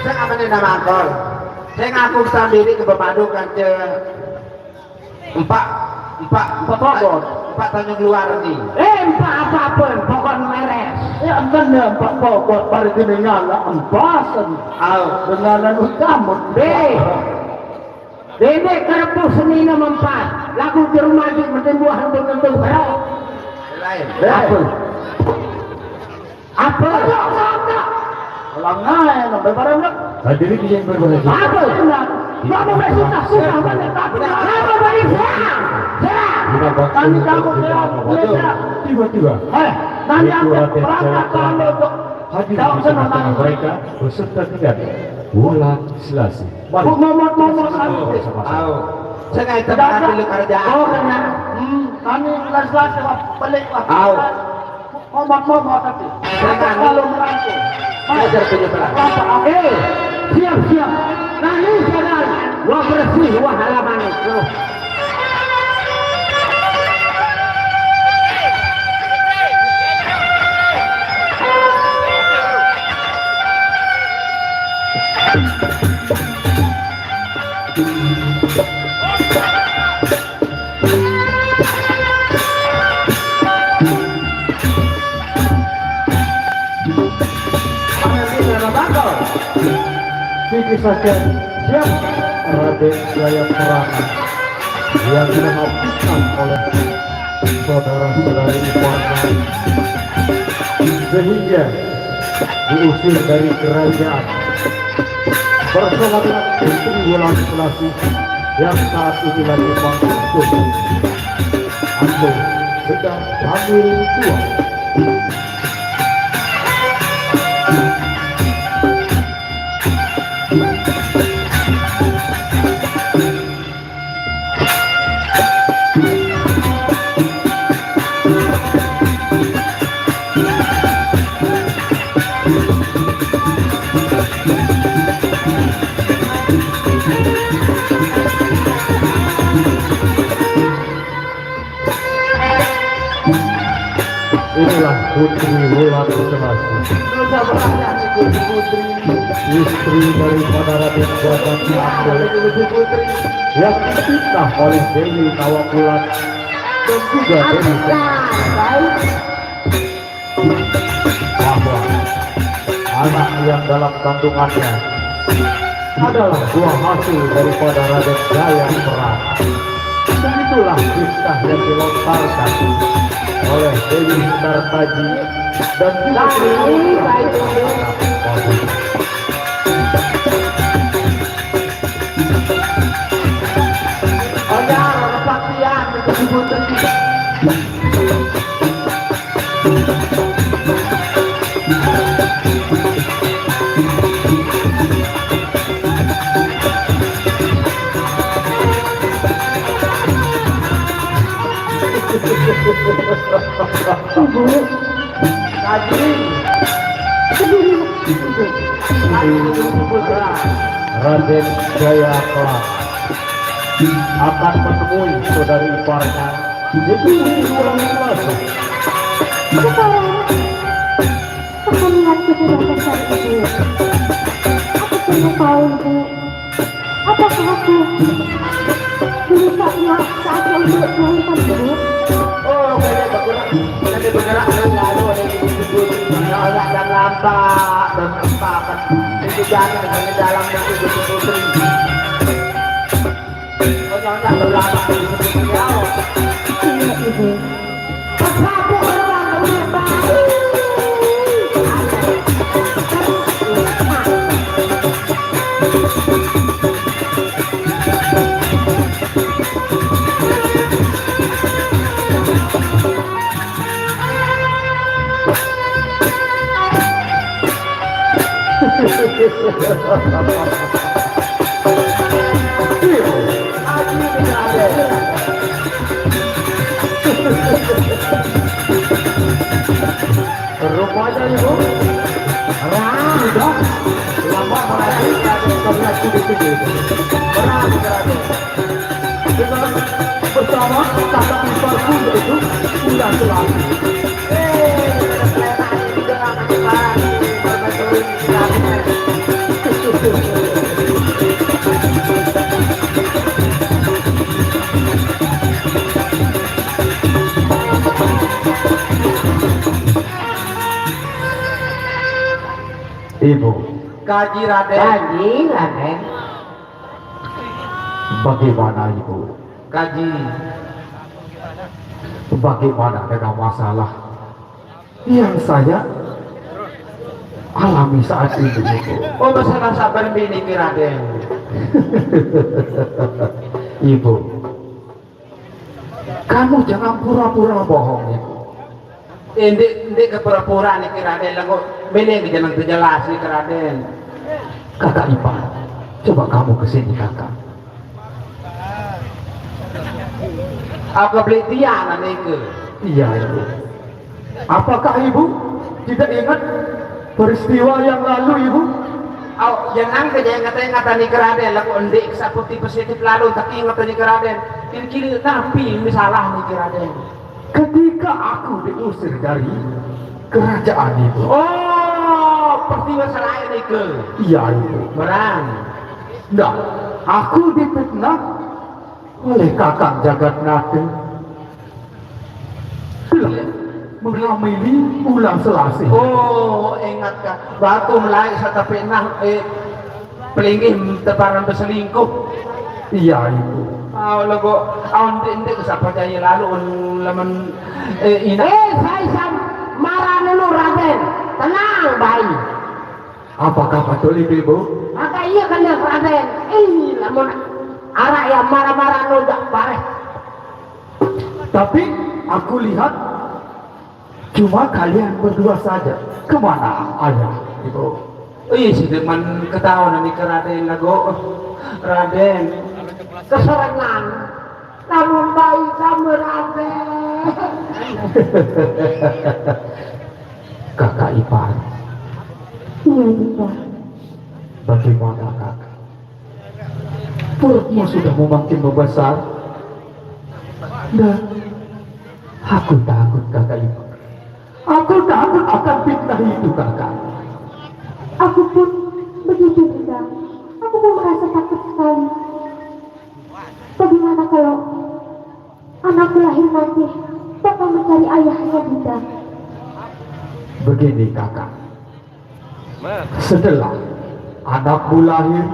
Sing apa nih nama akor? Sing aku sendiri ke pepadu kan ke empat, empat, empat pokok. Empat tanya keluar nih. Eh, empat apa pun, pokok meres. Ya, enten ya, empat pokok, pada gini nyala, empasen. Ayo. Dengan anu kamu. Be. Dede kerepuh seni nomor empat. Lagu jerumadi mentimbuah untuk tentu. Bro. Lain. Apa? Apa? Ulang naik, sampai barang nak. Hadirin yang berbahagia. Apa? Kamu masih tak suka mana tak? Apa balik serang? Serang. Tadi kamu serang. Tiba-tiba. Eh, nanti aku perangkat kamu untuk Hadir di tengah-tengah mereka beserta dengan Wulan Selasih. Mari. Bu, momot, momot, kita bersama-sama. Au. Sengaja. Tidak ada. Dulu kerjaan. Oh, kena. Hmm, kami Wulan Selasih, Pak. Balik, Pak. Au. Momot, momot, tapi. Jangan. Kalau merangkul. Belajar punya perang. Apa, apa? Eh, siap, siap. Nani sadar. Wah bersih, wah halaman. Loh. Amin, amin, amin. Siti Saken, siap. Raden Jaya Perana yang dihabiskan oleh saudara-saudari iparnya, sehingga diusir dari kerajaan bersama dengan istri Wulan Selasih yang saat ini lagi mengandung atau sedang hamil tua. Inilah Putri Wulan Selasih. Istri daripada Raden Gatot Kaca yang dipitnah oleh Dewi Nawa Wulan dan juga Dewi Selasih bahwa anak yang dalam kandungannya adalah buah hasil daripada Raden Jaya Perang. Dan itulah kisah yang dilontarkan oleh Dewi Sundar Taji dan juga Ibu. Tadi. Raden Jaya kelak akan menemui saudari iparnya. Jadi orang Selasih. Sekarang, aku melihat kejadian besar itu. Aku punya tahu, Bu. Apakah aku bisa punya saat yang buruk melahirkan, Bu? Oh, kayaknya bergerak. Kayaknya bergerak, lalu ada yang disebut. Kalau nggak ada lampak, dan lampak. Itu jangan, hanya dalam yang disebut putri. Iya, Ibu. Rupanya, Ibu, sudah lama merayu, terlihat sedikit, Ibu. Berani, berani. Dengan bersama kakak iparku, yaitu Ulan Selassie. Ibu. Kaji, Raden. Kaji, Raden. Bagaimana, Ibu? Kaji. Bagaimana dengan masalah yang saya alami saat ini, Ibu? Oh, masalah sabar bini ki, Raden. Ibu, kamu jangan pura-pura bohong, Ibu. Eh, ndeq, ndeq ke pura-pura niki, Raden, laguq mele ngejeneng tejelas niki, Raden. Kakak ipar, coba kamu ke sini, Kakak. Aku beli tiang niki. Iya, Ibu. Apakah Ibu tidak ingat peristiwa yang lalu, Ibu? Au, jeneng ke inget-inget niki, Raden, laguq ndeq saq putih positif lalo, tak inget niki, Raden. Kiri-kiri napi misalah niki, Raden? Ketika aku diusir dari kerajaan itu. Oh, peristiwa selain itu. Iya, Ibu. Berang. Nah, aku difitnah oleh Kakang Jagat Nata. Telah menghamili Ular Selasih. Oh, ingat, Kak. Batu melai saq tepitnah, eh, pelinggih teparan beselingkuh. Iya, Ibu. Au, laguq, au, ndeq, ndeq saq percaye lalo, lamun, eh, inaq. Eh, sai sam-, maraq nunu, Raden. Tenang bae. Apakah betul itu, Ibu? Maka iya kena, Raden. Eh, lamun araq yang maraq-maraq nunu jaq pareh. Tapi aku lihat cuma kalian berdua saja. Kemana ayah, Ibu? Ih, side man ketahuan niki, Raden, laguq. Raden. Keserengan. Lamun baik sama Raden. Kakak ipar. Iya, Dinda. Bagaimana, Kakak? Perutmu sudah memakin membesar. Dan aku takut, Kakak ipar. Aku takut akan fitnah itu, Kakak. Aku pun begitu, Dinda. Aku pun merasa takut sekali. Bagaimana kalau anakku lahir nanti bakal mencari ayahnya, Dinda? Begini, Kakak. Setelah anakmu lahir,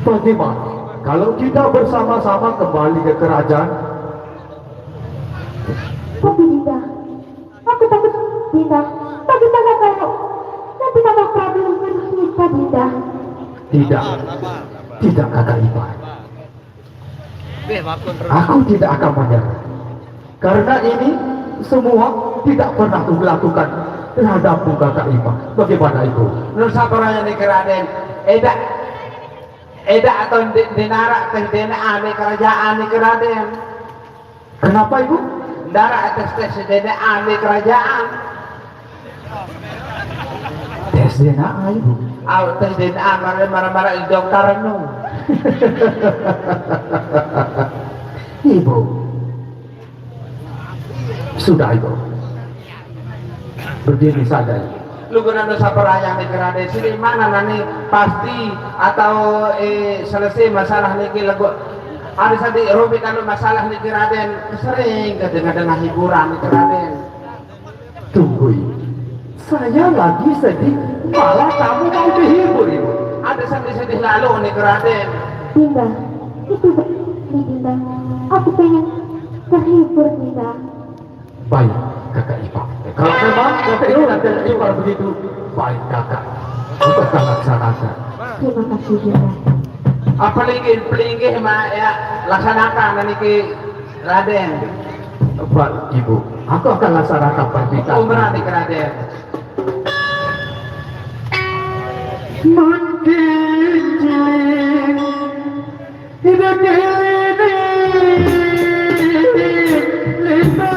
bagaimana kalau kita bersama-sama kembali ke kerajaan? Tapi, Dinda, aku takut, Dinda. Bagaimana kalau nanti Kakang Prabu membunuh kita, Dinda? Tidak, tidak, Kakak ipar. Aku tidak akan menyerah. Karena ini semua tidak pernah kulakukan terhadapmu, Kakak ipar. Bagaimana, Ibu? Nusapara niki, Raden. Edaq, edaq atau ndeq, ndeq naraq tes D N A leq kerajaan niki, Raden. Kenapa, Ibu? Ndaraq tes-tes D N A leq kerajaan. Tes D N A, Ibu. Au, tes D N A, maraq, maraq, maraq dokter enu. Ibu. Sudah, Ibu. Berdiri saja, Ibu. Lu guna nusapara niki, Raden, sini mana nani pasti atau, eh, selesai masalah niki, laguq. Ada sadi rumit anu masalah niki, Raden. Sering ke dengah-dengah hiburan niki, Raden. Tunggu, Ibu. Saya lagi sedih, malah kamu mau dihibur, Ibu. Ada sedih-sedih lalo niki, Raden. Dinda, itu benar, Dinda. Aku pengen terhibur, Dinda. Baik, Kakak ipar. Kalau memang Kakak ipar dan ipar begitu, baik, Kakak. Kita akan laksanakan. Terima kasih, Dinda. Apa linggih, pelinggih, ma-, ya, laksanakan niki, Raden. Baik, Ibu. Aku akan laksanakan permintaan. Umrah niki, Raden. Makin cilik, tidak keliling lima.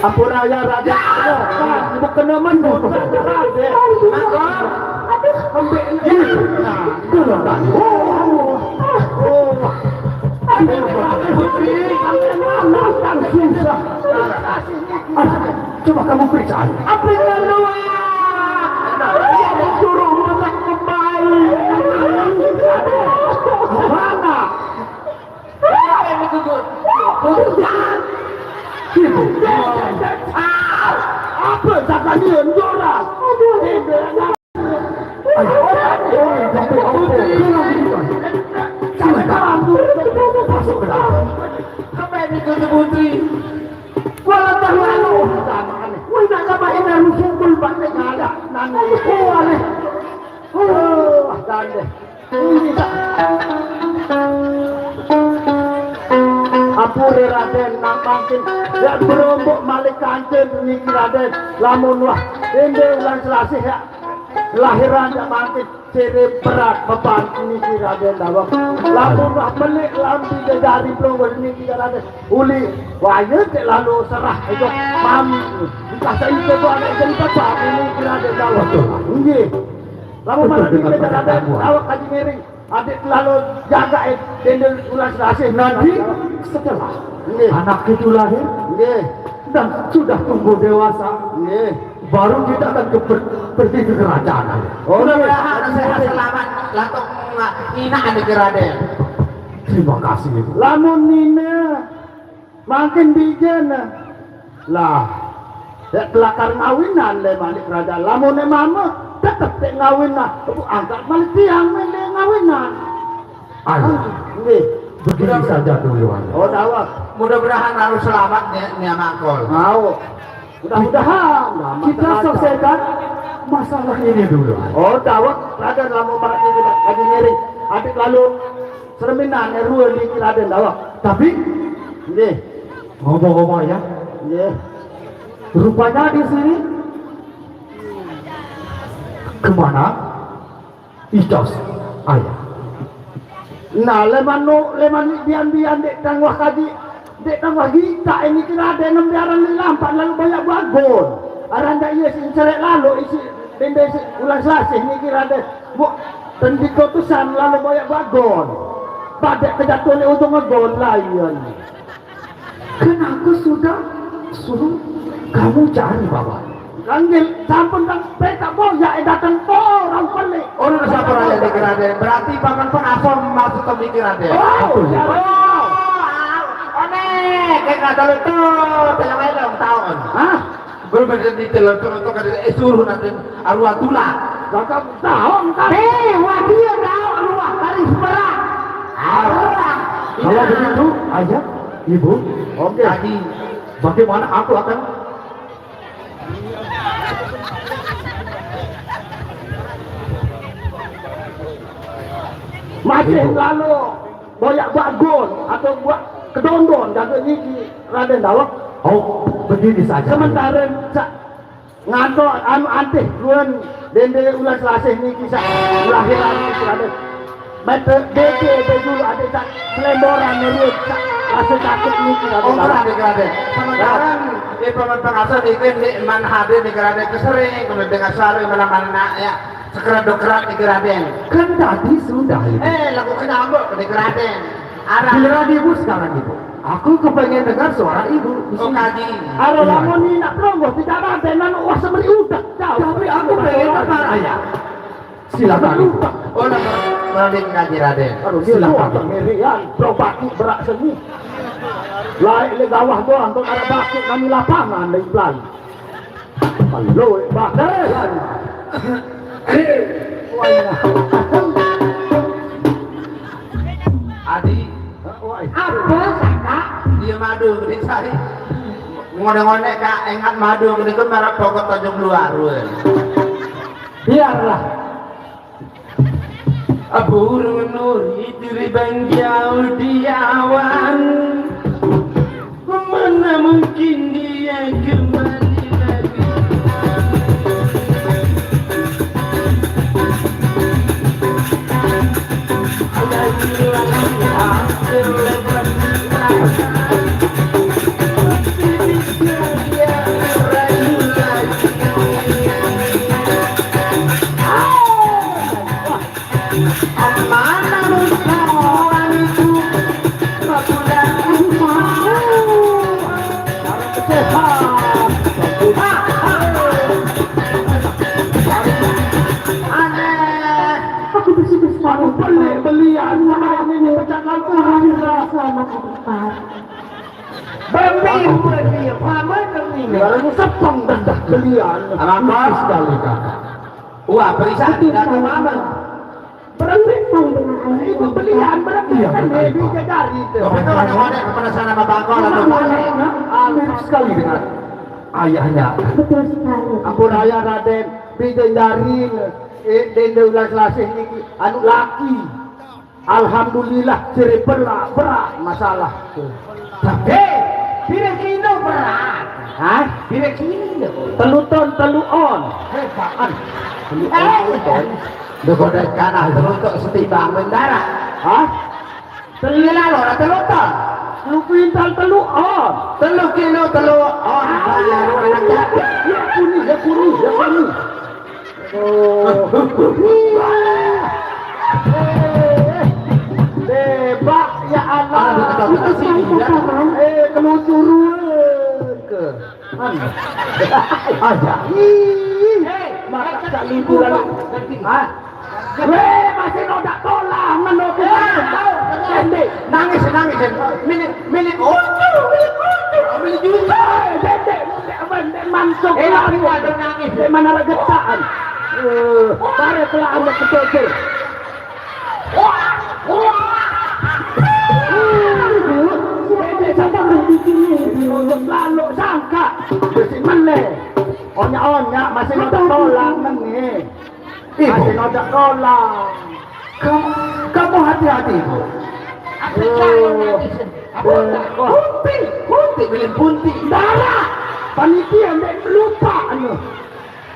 Ampun, Ayah, Raden. Ya. Bukan nama itu. Raden. Aduh. Ambil. Nah, itu lah, Raden. Oh, oh, oh. Aduh, Putri, sampai mana kan susah. Coba kamu periksa. Apa yang luar? Dia disuruh masak kembali. Mana? Siapa yang dituduh? Ibu. Apa kata dia, Dora? Ayo, ayo, ayo, ayo, ayo. Masuk ke dalam. Apa yang dituduh, Putri? Wala tahu anu. Wala tahu anu. Wala tahu anu. Nanti. Oh, aneh. Oh, aneh. Ampure Raden, nak mangkin. Ya berombok malik kancen niki, Raden. Lamun wah, ende Wulan Selasih ya. Lahiran ya mangkin. Ciri berat beban niki, Raden Dawang. Lamun wah melik lambi dari pelungguh niki, Raden. Uli, wayah cek lalu serah itu mami. Entah saya itu anak jadi bapak ini, Raden Dawang. Betul. Nggih. Lamun betul, mana dengan kita, Raden Dawang. Awak kaji miring. Adik lalu jaga, eh, dendel Wulan Selasih. Nanti setelah, nggih, anak itu lahir, nggih, dan sudah tumbuh dewasa, nggih, baru kita akan ke per-, pergi ke kerajaan. Oh, nggih. Mudah-mudahan sehat selamat, lantung nggak enak nih, Raden. Terima kasih, Ibu. Lamun nina, mangkin bijen. Lah, dek pelakar ngawinan le malik kerajaan. Lamun e mama, tetep dek ngawin lah. Ibu angkat malik tiang, men, dek ngawinan. Ayo. Ah, nggih. Begini saja dulu, Ayah. Oh, dawet. Mudah-mudahan harus selamat nih, nih anak kol. Mau. Mudah-mudahan. Kita selesaikan masalah ini dulu. Oh, dawet. Raden lamun mereka tidak kaji ngiring. Adik lalu sereminan, eh, rua di Raden, dawet. Tapi, nggih, ngomong-ngomong ya. Nggih. Rupanya di sini kemana? Ijos, Ayah. Nah, leman no, leman bian-bian dek tang wah kaji, dek tang wah gita ini kira dek nembiaran di lampan lalu banyak bagon. Aranda iya si cerek lalu isi dende si Wulan Selasih ini kira dek bu tendiko tusan lalu banyak bagon. Badek kejatuhan di ujung ngegon lain. Kan aku sudah suruh kamu cari, Bapak. Kanggil, sampun, Kang. Peta boya, eh, datang orang pelik. Oh, lu siapa aja di Raden? Berarti Paman Pengasom maksud pemikiran deh. Oh, betul. Ya. Oh, one, kayak nggak tahu tuh, film aja dong, tahun. Hah? Belum ada di film tuh, untuk ada, eh, suruh nanti arwah tulang. Kakak tahun, Kang. Eh, wah, dia tahu arwah, garis merah. Arwah. Kalau begitu, Ayah, Ibu, oke. Tadi. Bagaimana aku akan masih lalu boyak bagon atau buat kedondon jaga niki Raden Dawang. Oh, begini saja. Sementara sa-, nganto anu antih luan dende Wulan Selasih niki sa lahiran niki Raden. Mete bete bejulu ada tak selemboran nurut tak rasa takut niki Raden. Oh, Raden, Raden. Sementara di Paman Pengasom niki di man hadir niki Raden kesering, kemudian dengan selalu malam anak ya. Sekerat dokerat niki Raden. Kan tadi sudah, Ibu. Eh, lagu kenambok niki Raden. Arah. Giliran Ibu sekarang, Ibu. Aku kepengen dengar suara Ibu. Oh, kaji. Arah. Iya. Lamun ni nak pelongo tidak Raden, anu wah semeri udah. Jauh. Tapi aku pengen dengar, Ayah. Silakan, Ibu. Oh, nama Raden kaji, Raden. Aduh, dia silakan, Ibu. Merian, bro, baki berak seni. Laik le gawah doang, tu ada baki kami lapangan, le pelan. Halo, Pak. Adi. Apa, Kakak? Dia madu, Adi, saya. Ngone-ngone, Kak, ingat madu, ini kan merek pokok tujuh puluh arun. Biarlah. Burung nuri terbang jauh di awan. Mana mungkin dia kembali lagi? Mana rusawan itu? Sudah sehat. Aneh. Aku bersyukur sekali. Aku beli, belian sama ini, pecahkan Tuhan. Selamat berempat. Beli, beli, paman beli. Baru sepeng dah belian. Apa? Sekali, Kakak. Wah, beli satu, Kakak, paman. Berarti itu belian berarti. Iya, kan betul. Dia bisa cari itu. Tapi kalau ada, ada kepanasan sama bangkol atau mana? Mirip sekali dengan ayahnya. Betul sekali. Ampun ayah, Raden, bisa cari, eh, dende ulas lasih niki anu laki. Alhamdulillah, ciri berak, berak masalah. Tapi, pira kilo berat? Hah? Pira kilo? Telu ton, telu on. Heh, apaan? Telu on, eh, telu ton. Udah goda ikan, ah, telu ton setimbang bendara. Hah? Telu kilo, ora telu ton. Telu kuintal, telu on. Telu kilo, telu on. Bayar orang aja. Ya, kuning, ya, kuning, ya, kuning. Oh. Eh, debak, ya Allah. Aduh, kita, kita sini, ya. Eh, kelucuran ke. Aja. Ih, mata tak lucu lalu. Hah? Weh, masih noda tolak, menurut. Pendek. Nangis, nangis. Milik, milik untung, milik untung, milik juta. Eh, pendek, pendek, pendek, mantuk. Eh, tapi ada nangis. Di mana regetaan? Eh, bare telah anda ketuker. Pendek, sabar. Untuk lalu sangka. Besi meneh. Onya-onya, masih noda tolak, meneh. Ibu. Masih ngajak tolak. Kamu, kamu hati-hati, Ibu. Apa kalau nangis? Apa tak? Kunti, kunti, bilin kunti. Darah. Panitia, ndek lupa, anu.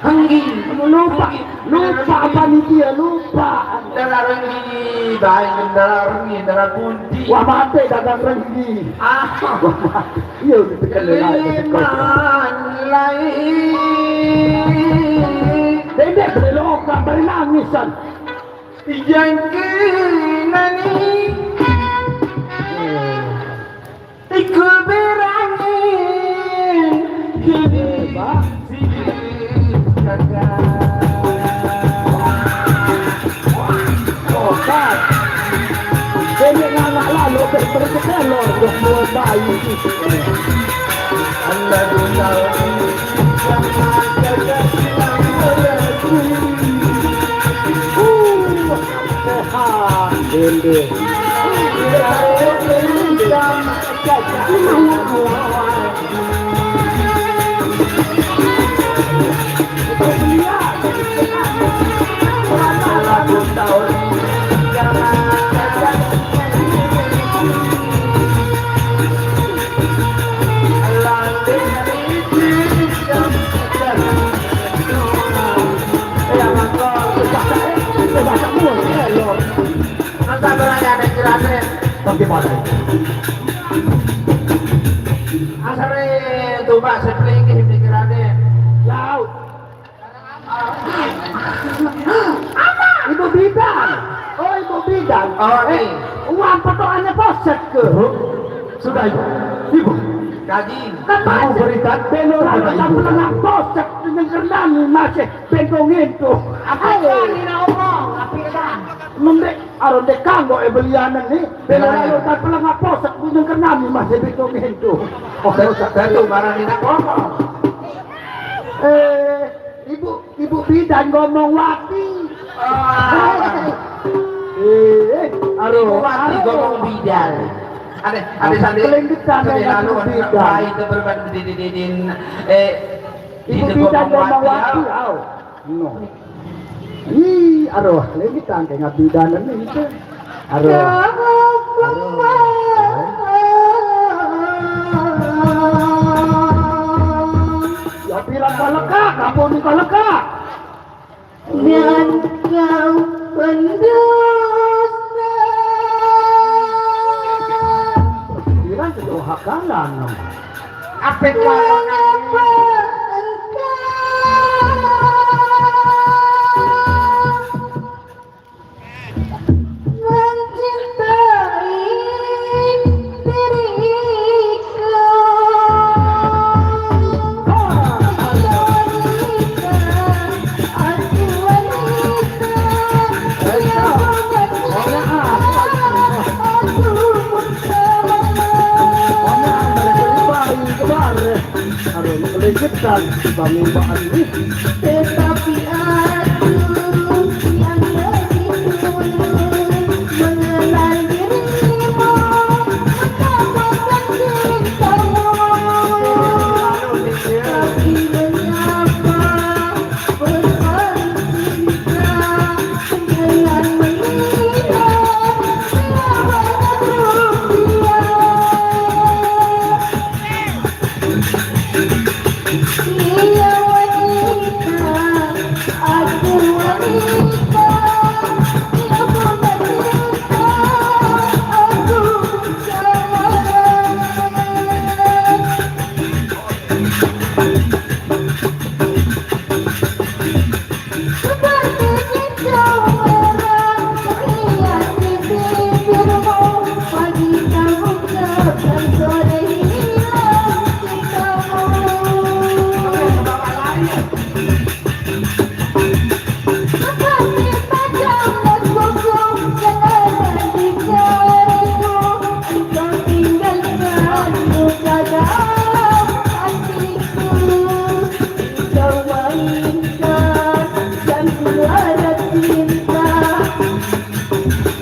Henggi. Lupa, lupa panitia, lupa. Darah renggi, baik darah renggi, darah kunti. Wah, mati dagang renggi. Ah. Wah, mati. Iya, udah tekan lelaki. Leman lain. Dendek beli lokak, beli nangisan. Yang kena ni. Ikut berani. Jadi, jadi, jadi. Oke. Ini nganak lalu, berketelor, udah mulai bayi. Anda tahu. Sehat. Dende. Bagaimana? Asare tumbak sepelinggih pikirannya. Laut. Ibu bidan. Oh, ibu bidan. Oh, eh, ini. Uang potongannya poset ke? Bu, sudah, Ibu. Ibu. Kaji. Kamu berikan belor pada Ibu. Pelengah poset dengan kerana masih bentong itu. Apa ini nak omong? Apa kan? Mendek, aron dek kanggo e belianan ni. Belor lalu tak pelengah poset dengan kerana masih bentong itu. Oh, saya tak tahu barang ini nak omong. Eh, Ibu, ibu bidan ngomong wati. Ah. Eh, aduh, ibu wati aduh. Ngomong bidan. Ada, ada sandi. Kelenggetan sandi dengan lalu ibu bidan. Baik itu berban di, di, di, di, eh, ibu bidan ngomong wati, au. No. Ih, aduh, kelenggetan kayak ngabidan ini itu. Aduh. Aduh. Ya bilang balekak, kampung ni balekak. Dan kau pendusta. Bilang kedua hakalan. Apa kau? Mengapa engkau? Mengapa? Mencintai diriku. Aku wanita yang mementingkan aku bersama. Aduh, kelegetan, bangin baan ni. Tetapi aku yang lebih dulu mengenal dirimu, mendapatkan cintamu. Tapi mengapa berhenti kita dengan melihat berapa banyak rupiah? Dia wanita, aku wanita, dia pun wanita, aku salah. Seperti cinta orang melihat di bibirmu, pagi kamu terbang, sore hilang cintamu. Seperti pajangan buku yang ada di jariku, engkau tinggalkan luka dalam hatiku. Kau mainkan dan suara cinta.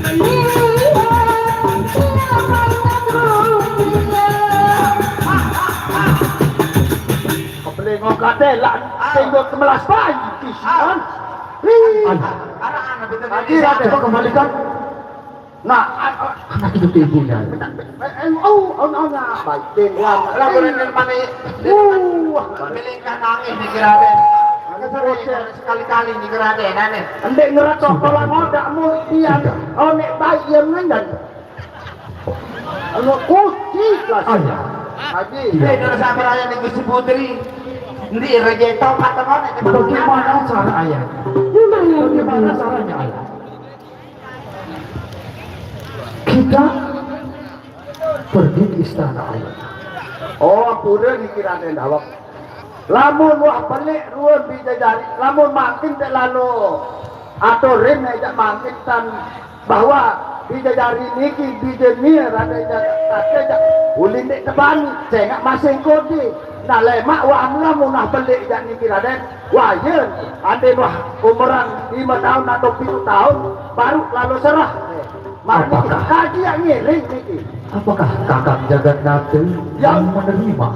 Lihat, dia banyak rupiah. Kepelengok katelak, tengok kemelas bayi, kisian. Ih. Anak-anak, betul. Lagi, Raden, coba kembalikan. Nah, a-, a-, anak itu ke ibunya. Eh, eh, oh, oh, oh, nah, baik, Raden. Lah, boleh nermani. Uh. Melingkah nangis ni Raden. Sekali-kali ni Raden, aneh. Ndek ngeretok kepala ngodakmu, iya. Tidak. Oh, nek baik, iya, mengendan. Anu, kunci kelas. Ayah. Haji. Iya. Eh, kalau sama raya ni Gusti Putri. Ndi rejeto kata mana? Bagaimana cara, Ayah? Bagaimana caranya, Ayah? Kita pergi ke istana, Ayah. Oh, pura dikira dawak. Lamun wah pelik ruan bijajari, lamun makin tak lalu aturin aja makin tan bahwa bijajari niki bijenie rada aja kate aja ulin dek tebani, cengak masing kodi. Nah, lemak wah mula munah pelik jak niki, Raden. Wah, yen ande wah umuran lima tahun atau pitu tahun baru lalu serah. Manik apakah kaji yang ngiring niki. Apakah kakak jagat nate ya, yang menerima?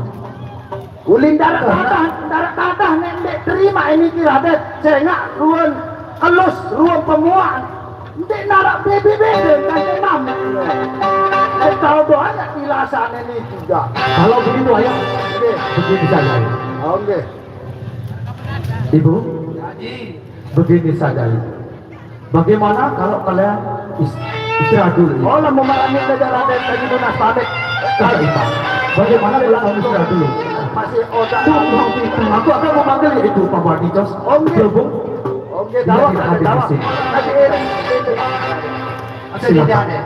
Ulin darat karena tatah, darat tatah nek ndek terima ini ki, Raden. Cengak ruan kelus, ruan pemuan. Ndek narak bebe-bebe kante mamek. Nek tau doanya dilasane ni juga. Kalau begitu, Ayah, nggih, begini saja, Ayah. Oh, nggih. Ibu, begini saja, Ibu. Bagaimana kalau kalian is-, istirahat dulu, Ibu? Oh, lah, mau malam ini aja, Raden, lagi lunas pamit. Tidak, Ibu. Bagaimana kalau kalian istirahat dulu? Masih otak. Tunggu, tunggu, tunggu. Aku akan memanggil itu, Pak Wadi Jos. Oh, nggih. Berhubung dia tidak hadir di sini. Oke, gawat, gawat. Silakan. Ada di sini, ada.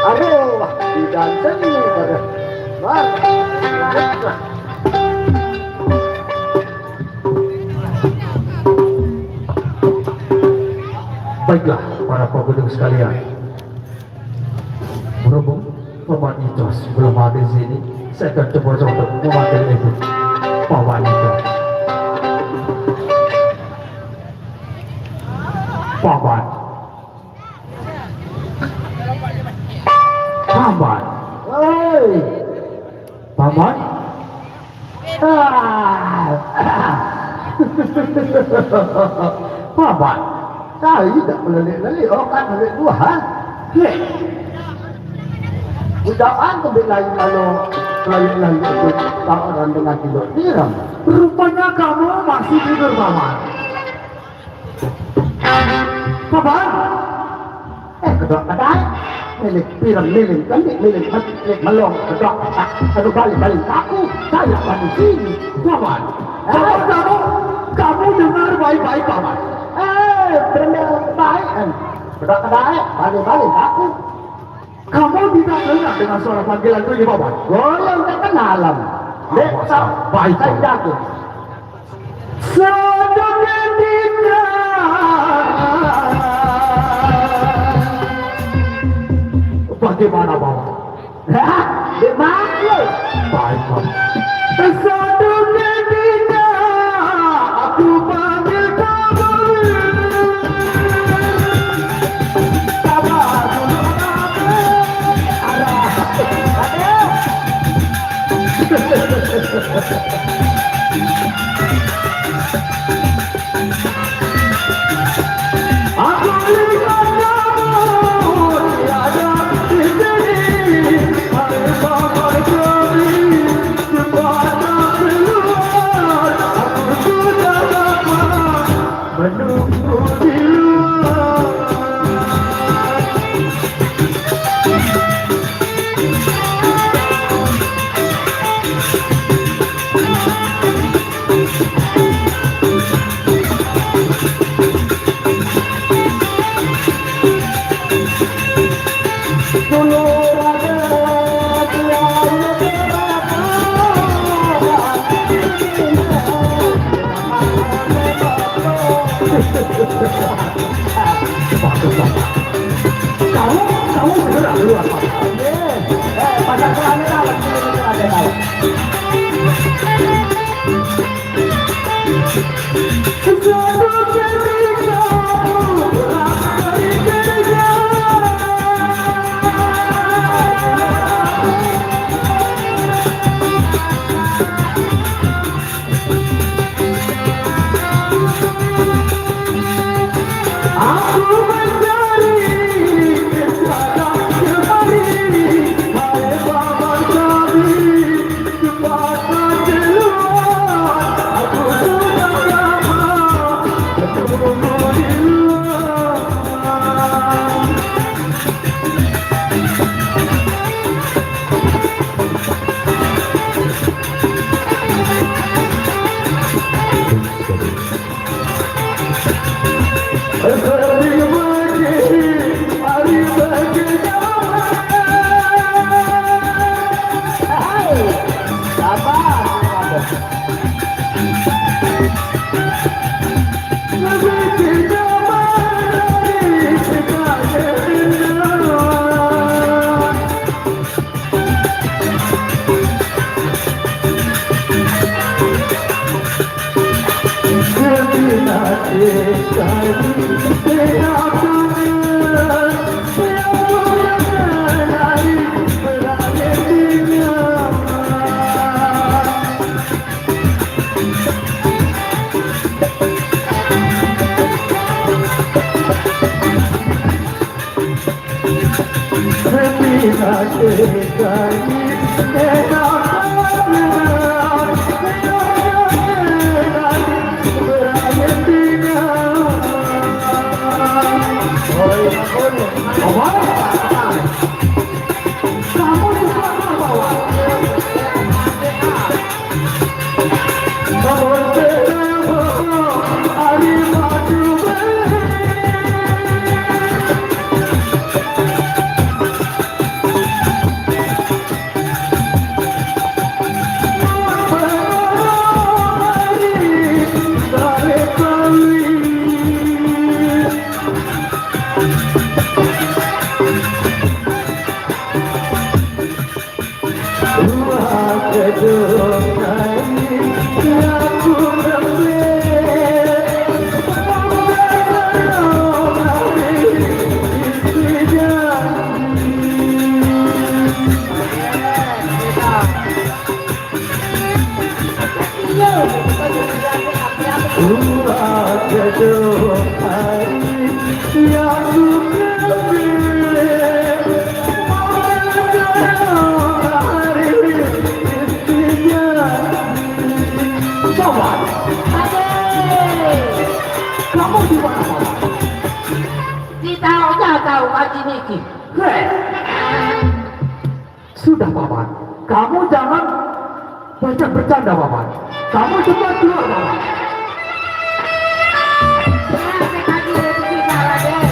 Aduh, wah, tidak seni pada. Wah. Baiklah, para pengunjung sekalian. Berhubung Paman Icos belum hadir di sini, saya akan coba-coba untuk memanggil itu. Paman Icos. Paman. Paman. Hei. Paman. Ah. Paman. Saya tidak melelik-lelik, oh, kan melelik dua hal. Hei. Ucapan kebik lain lalu, lain lalu itu tak orang dengan tidak tiram. Rupanya kamu masih tidur, Paman. Paman. Eh, kedok kedai. Milik pirang, milik kendi, milik met-, milik melong, kedok ketak. Aduh, balik, balik. Aku, saya manusia. Paman. Eh? Paman, kamu, kamu dengar baik-baik, Paman. Eh, berendang Kena-kena, eh, balik-balik aku. Kamu tidak dengar dengan suara panggilan itu, Paman? Goyang tak kenal, Lam. Dek, tak baik, tak jago. Satu ketika. Bagaimana, Paman? Hah? Dia mati. Baik, Pak. Satu ketika aku panggil kamu. Sabar dulu, Pak. Ada. Ada. Aku ingat kamu tiada di sini. Hai Paman Kami, cepatlah keluar. Aku sudah lama menunggu di luar. Kamu, kamu beneran luar, Pak. Eh, pasang celana dalam, celana dalam. Aku mencari kesana kemari, hai Paman Kami, cepatlah keluar. Aku sudah lama menunggu di luar. Sobat, kamu di mana, Sobat? Kita tahu ngaji niki. Hei. Sudah, Paman. Kamu jangan banyak bercanda, Paman. Kamu cepat keluar, Paman. Nah, saya tadi rezeki Raden.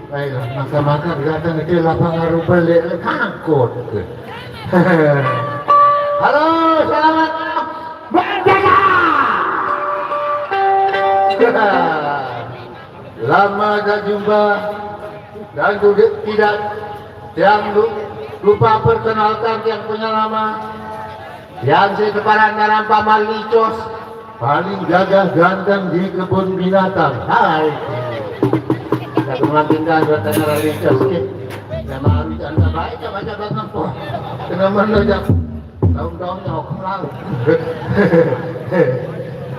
Baiklah, maka-maka datang ke lapangan rumput, kangkut. Halo, selamat malam. Merdeka! Lama tak jumpa dan juga tidak yang lu- lupa perkenalkan yang punya nama. Yang saya keparan dalam Paman Licos, paling gagah ganteng di kebun binatang. Hai. Kita cuma tinggal buat negara Licos, oke. Nama Licos, tak baik, tak baca, tak nempuh. Kena mana, jap. Daun-daun nyok, lalu.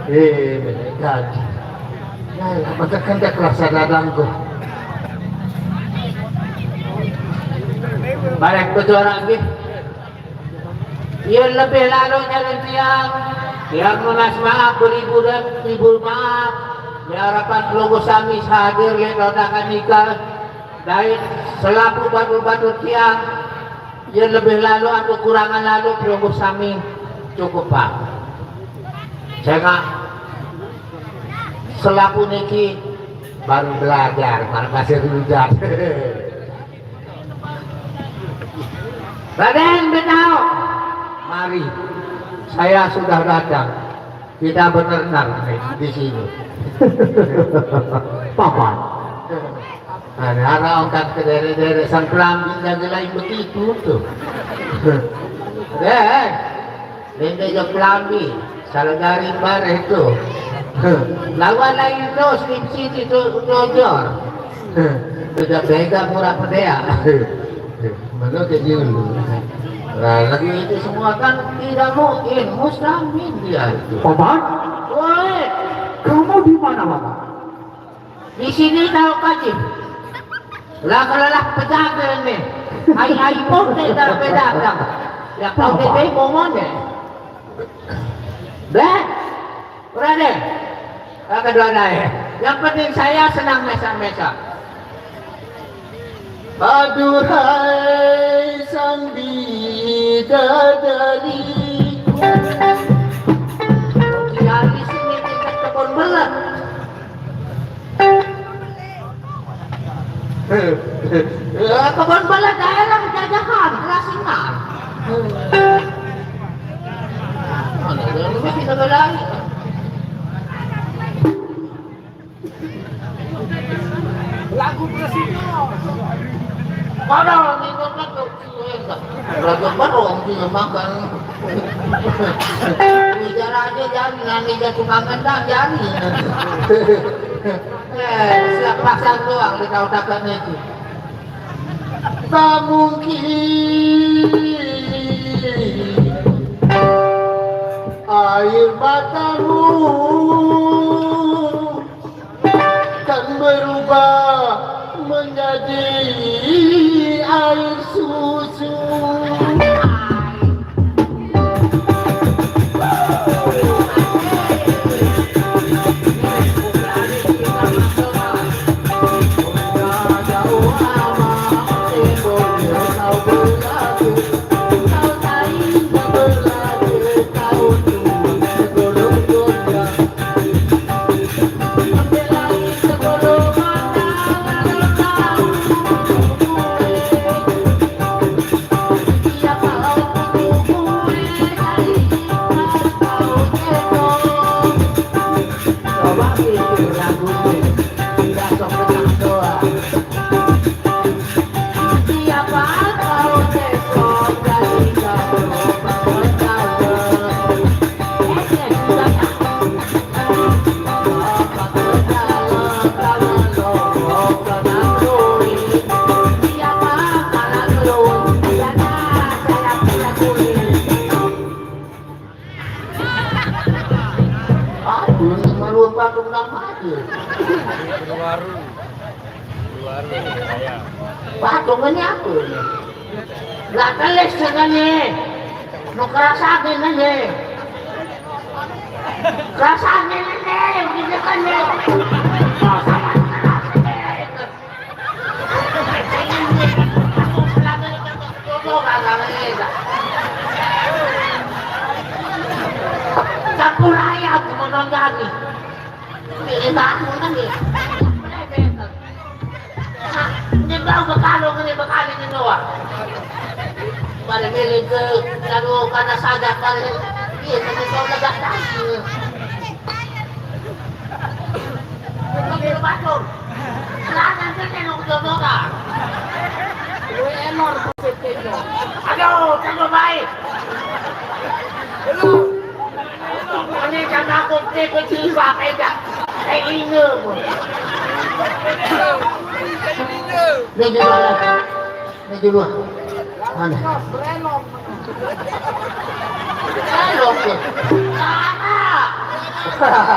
Eh, menekan. Nah, maka kan tak kerasa dadangku. Balik ke suara lagi. Yang lebih lalu nyari tiang, tiang nunas maaf, beribu dan ribu maaf. Di harapan pelungguh sami hadir, yang rodakan nikah, dait selapuq batur-batur tiang, yang lebih lalu atau kurangan lalu, pelungguh sami cukup, Pak. Saya nggak selapuq niki baru belajar, mana masih rujak. Raden Benau, mari. Saya sudah datang. Kita benar-benar nih di sini. Papan. Nah, araq angkat ke dere-dere sang kelambi jaga lain begitu tuh. Deh. Nende jok kelambi, salah dari bareh tu. Lawan lain terus di sini tu jujur. Tidak beda murah pedea. Mana ke dulu. Nah, lagi itu semua kan tidak mungkin, mustahil dia itu. Paman, woi, kamu di mana, Paman? Di sini tau kaji. Lah kalau lah pejaga ni. Ai-ai pun tak dah pedagang. Ya kau ni bego mana? Dah. Berada. Lah kedua dah. Yang penting saya senang mesam-mesam. Aduhai sang bidadari. Di alis ini kita kebon belah. Ya, kebon belah daerah jajahan, kerasingan. Mana dia, lu masih kagak lari. Lagu presiden. Mana ngikut lagu? Lagu baru dia makan. Bicara aja jangan, nanti dia tukang kendang jadi. Eh, siap pasang doang di kau takkan itu. Tak mungkin air matamu kan berubah menjadi air susu. Aduh, ini mah lupa dong nama aja. Patung ini apa ini? Lah telis cenah nih. Nu kerasake nih. Kerasake nih, gitu kan nih. Oh, sama kerasake. Campur ayam, menonjani. Ini bangun kan nih. Ini bau bekalung, ini bekalung ini doang. Pada milik ke, lalu karena sadar kali. Iya, tapi kau legak tadi. Bukan di rumah tuh. Silakan sini, lu jodoh kan. Lu enor, kusip itu. Aduh, coba baik. Lu. Ini kan aku tipe jiwa, kayak kayak ini. Ini gimana? Ini dulu. Mana? Belok ya. Sama.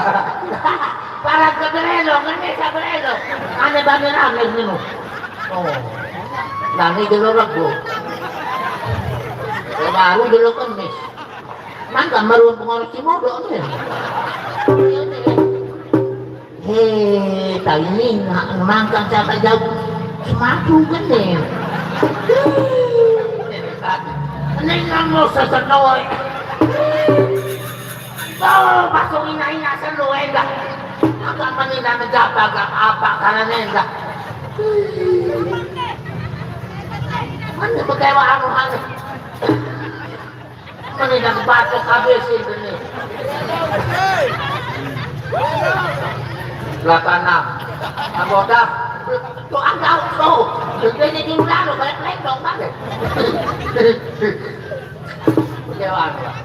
Para ke belok, ini saya belok. Ane bani rame ini. Oh. Nah, ini dulu Rebo. Ya, baru dulu Kemis. Mangga meruang pengaruh si modok nih. Hei, tadi ini nggak menangkan siapa jauh. Semadu gede. Ini nggak mau sesenoi. Oh, masuk ina-ina selu enggak. Agak menina menjapa agak apa karena enggak. Mana bekewa anu anu. Mendingan batuk habis ini. Delapan enam. Anggota. Tuh, ah, tahu, tuh. Ini di udah lo, balik-balik dong, balik. Kecewa, Pak.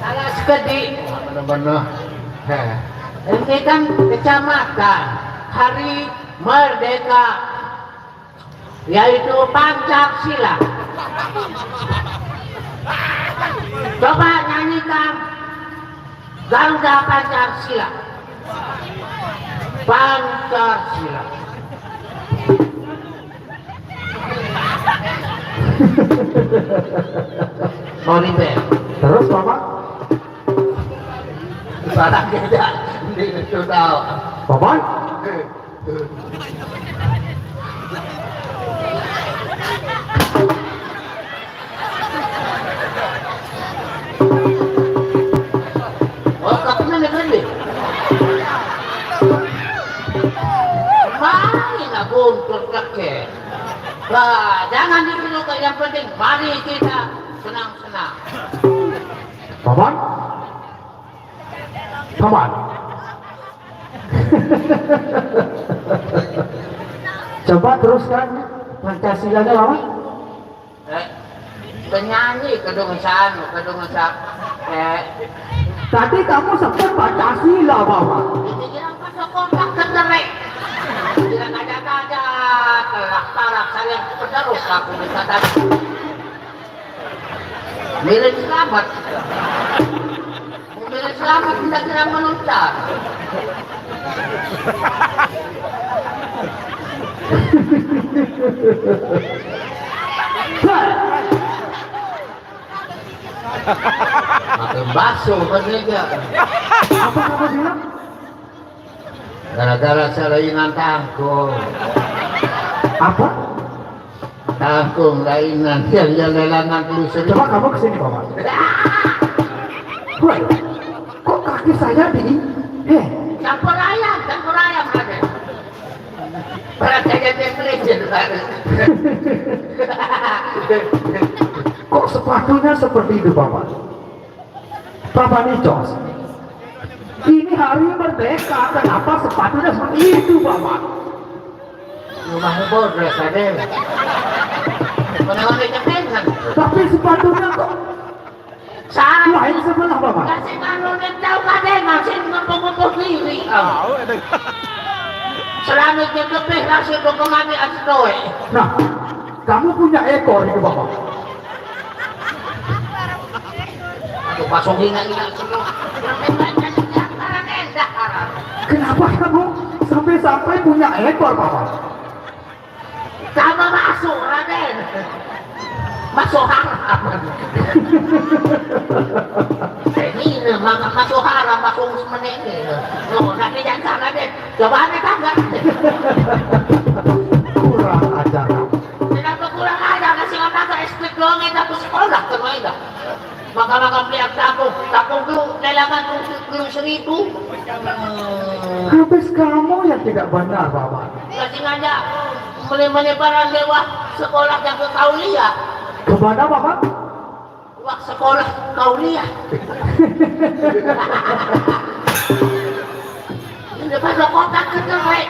Salah sekedi. Benar-benar. Heh. Ini kan kecamatan. Hari Merdeka. Yaitu Pancasila. Coba nyanyikan Garuda Pancasila. Pancasila. Sorry, Beb. Terus, Bapak? Suara beda. Ini sudah. Bapak? Eh, eh. Bah, jangan dulu, yang penting mari kita senang-senang. Paman? Paman? Coba teruskan Pancasilanya, Paman. Eh, penyanyi kedung sanu, kedung sa-, eh. Tadi kamu sebut Pancasila, Paman. Ini yang masuk kotak keterek. Tidak ada-ada, terak-tarak, saya terus aku bisa tadi. Miring selamat. Miring selamat, tidak kira menuncar. Makan bakso, kan dia. Apa kamu bilang? Gara-gara selainan tangkung. Apa? Tangkung lainan, yang, yang lelangan dulu sini. Coba kamu kesini, Paman. Woi, kok kaki saya di... Eh, campur ayam, campur ayam, Raden. Berat saya dia beli, Raden. Kok sepatunya seperti itu, Paman? Bapak Nicos, ini hari merdeka, kenapa sepatunya seperti itu, Bapak? Rumah bodres, Raden. Mana-mana cepetan. Tapi sepatunya kok salah. Lain sebelah, Bapak. Kasih anu nih, tahu, Raden, masih ngepung-ngepung diri. Ah. Selama dia lebih, langsung dukungannya asli. Nah, kamu punya ekor itu, Bapak. Aduh, pasong hina-hina semua. Kenapa kamu sampai-sampai punya ekor, Paman? Sama masuk, Raden. Masuk haram. Ini mah masuk haram, masuk menenge. Loh, nak dijaga, Raden. Coba ada tangga. Kurang ajar. Kenapa kurang ajar? Kasih ngomong ke S P doang, itu aku sekolah, kena itu. Maka-maka pihak kampung, kampung dulu, lelangan dulu, dulu seribu. Habis kamu yang tidak benar, Bapak. Kasih ngajak, meni-meni barang dewa, sekolah yang ke Kaulia. Kemana, Bapak? Wah, sekolah Kaulia. Ini pada kotak kecil, Rek.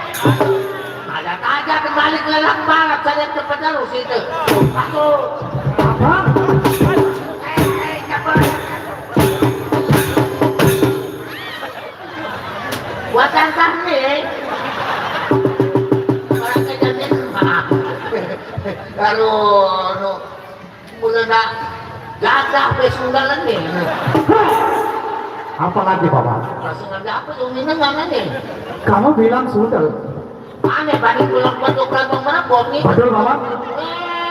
Ada aja kembali ke dalam barat, saya cepat terus itu. Aku. Apa? Eh, eh, cepat. Buat angkah nih. Orang kejadian, maaf. Aduh, aduh. Mulai nak gagah be sundal ni. Apa lagi, Bapak? Masih ada apa yang ini namanya? Kamu bilang sundal. Aneh, balik pulang batu kantong merabot ni. Betul, Bapak. Eh.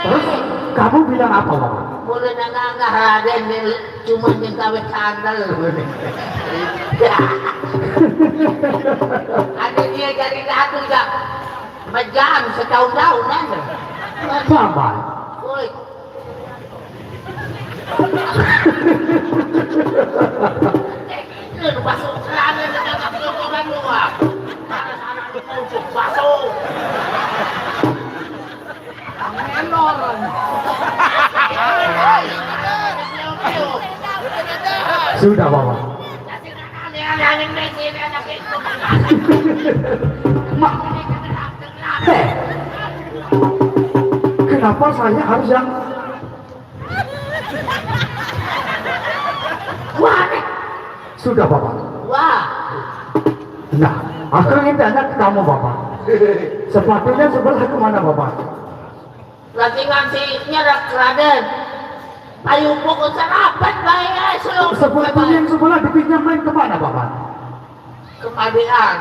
Terus, kamu bilang apa, Bapak? Mulai nak gagah Raden ni, cuma yang kawin sandal. Ada dia jadi datu, dah. Berjalan setahun-tahun, kan? Bapak. Oi. Sudah, Bapak. Ma-, eh, kenapa saya harus yang... Wah, nih. Sudah, Bapak. Wah. Nah, aku ingin tanya ke kamu, Bapak. Sepatunya sebelah kemana, Bapak? Lagi ngasih nyerak, Raden. Payu pokok serapat, baik, eh, seluruh. Sepatu yang sebelah dipinjam main kemana, Bapak? Kepabean.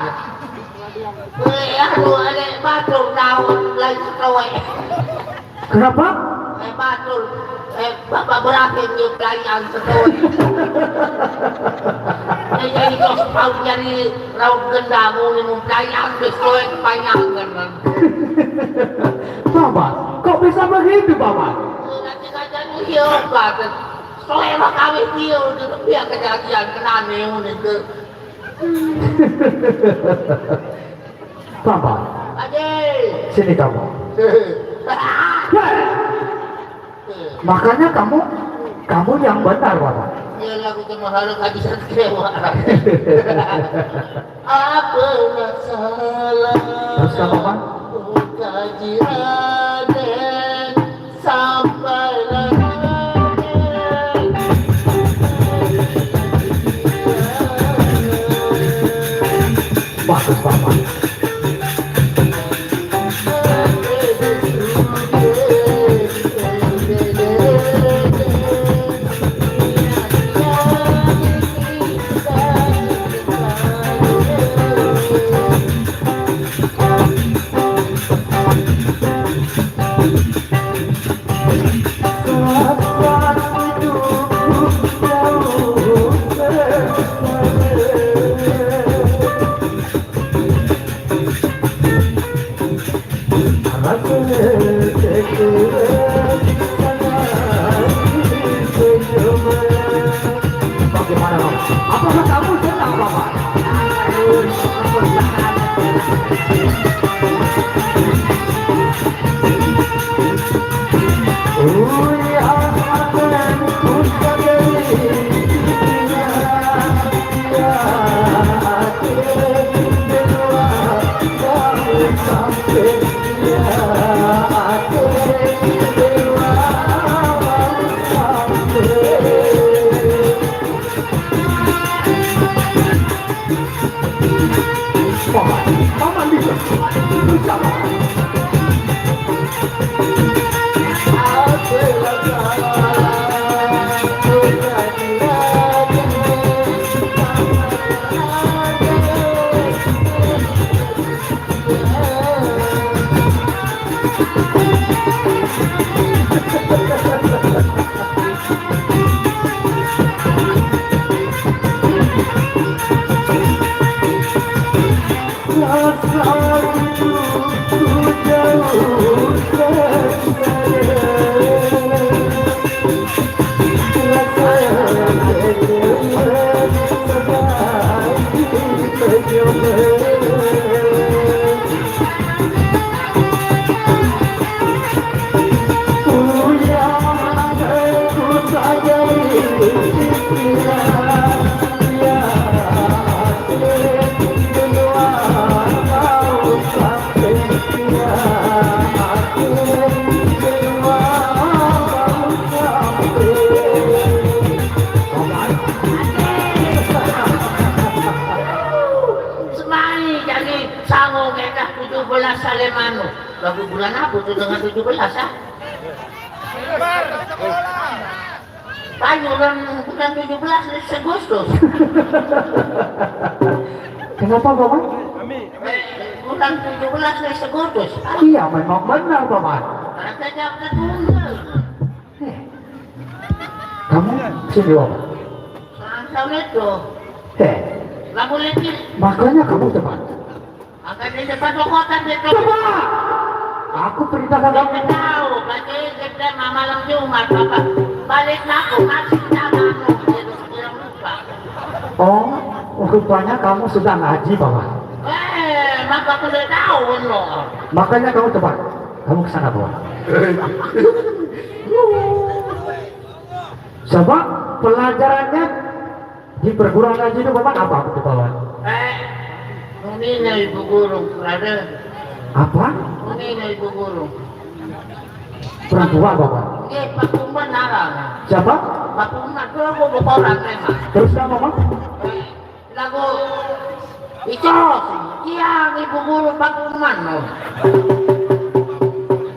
Weh, aduh, ada batur tahun lain sekolah. Kenapa? Eh, batur. Eh, Bapak berakhir dia pelayan sekolah. Eh, jadi kau sepau jadi raut gendamu ni, mau pelayan, sekolah kepanjangan. Bapak, kok bisa begitu, Bapak? Eh, nanti kata dia, Bapak. Soalnya mah kami dia, dia kejadian kena ni, ni ke. Bapak. Ade. Sini kamu. Makanya kamu, kamu yang benar, Bapak. Ya, lagu cuma harus habis kecewa. Apa salah? Terus, Bapak? Kaji Raden sampai lagi. Bagus, Bapak. Bagaimana, Bang? Apakah kamu senang, Bapak? Paman, paman bisa. Bisa, paman. Semai jadi sango kita tujuh belas Salemanu. Lagu bulan apa tuh dengan tujuh belas, ah? Payu bulan, bulan tujuh belas ni Agustus. Kenapa, Bapak? Eh, bulan tujuh belas ni Agustus. Iya, memang benar, Bapak. Katanya udah tunggal. Eh, kamu sini, Bapak. Langsung itu. Eh, Lagu lagi. Makanya kamu cepat. Angkat di depan pokok kan dia tahu. Coba. Aku perintahkan kamu. Dia tahu, berarti kita malam Jumat, Bapak. Balik aku, masih sama aku. Dia bilang lupa. Oh, rupanya kamu sudah ngaji, Bapak. Eh, maka aku udah tahu, no. Makanya kamu coba, kamu ke sana, Bapak. Coba pelajarannya di perguruan ngaji itu, Bapak, apa itu, Bapak? Eh, munina ibu guru, ada. Apa? Munina ibu guru. Perempuan, Bapak. Iya, Pak Umar nara. Siapa? Pak Umar, tuh aku buka orang memang. Terus apa, Pak? Eh, lagu itu, iya, ibu guru Pak Umar, no.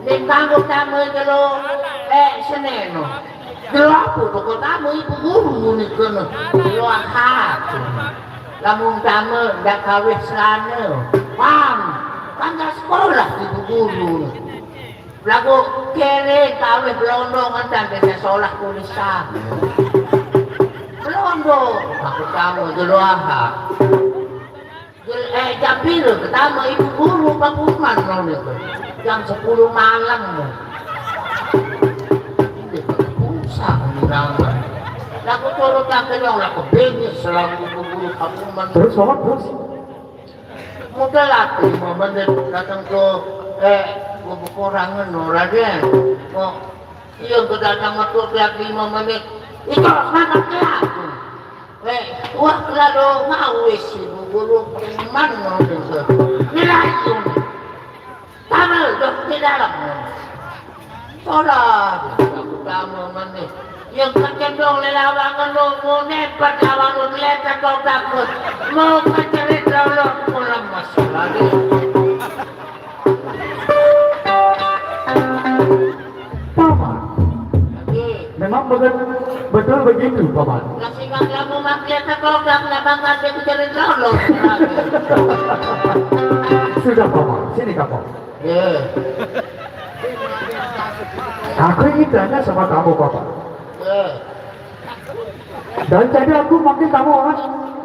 Di tanggung tamu itu lo, eh, Senin, no. Jelo apa to kok tamu ibu guru ngene kene. Jelo Ahad. Lamun tamu ndak kawih selana. Pam, kan ndak sekolah ibu guru. Lagu kere kawih blondo ngantan desa sekolah tulisan. Blondo, aku tamu jelo Ahad. Jel-, eh, jam pira ketama ibu guru Pak Umar mau niku? Jam sepuluh malam. Ini pulsa menambah. Laku turut tak kenyang, laku bengis selaku ibu guru Pak Umar. Terus, Bapak, terus? Mudah laku lima menit datang ke, eh, gubuk orang no, Raden. Mau Iya, kedatang metu tiap lima menit. Itu sangat telat. Eh, wah, terlalu ngawis ibu guru. Mana itu? Nilai itu. Tamu, dok, di dalam. Solah, aku tamu menit. Yang kecendong lelawangan lo, mau nepet lawan lo, letak kau takut. Mau kecerit lo, mau lemes lagi. Paman, memang betul, betul begitu, Paman. Lah, sing kamu maklum tak kodok, lah, Bang, kan dia bicara lolo. Sudah, Paman. Sini, Paman. Ya. Aku ingin tanya sama kamu, Paman. Ya. Dan jadi aku makin kamu, ah,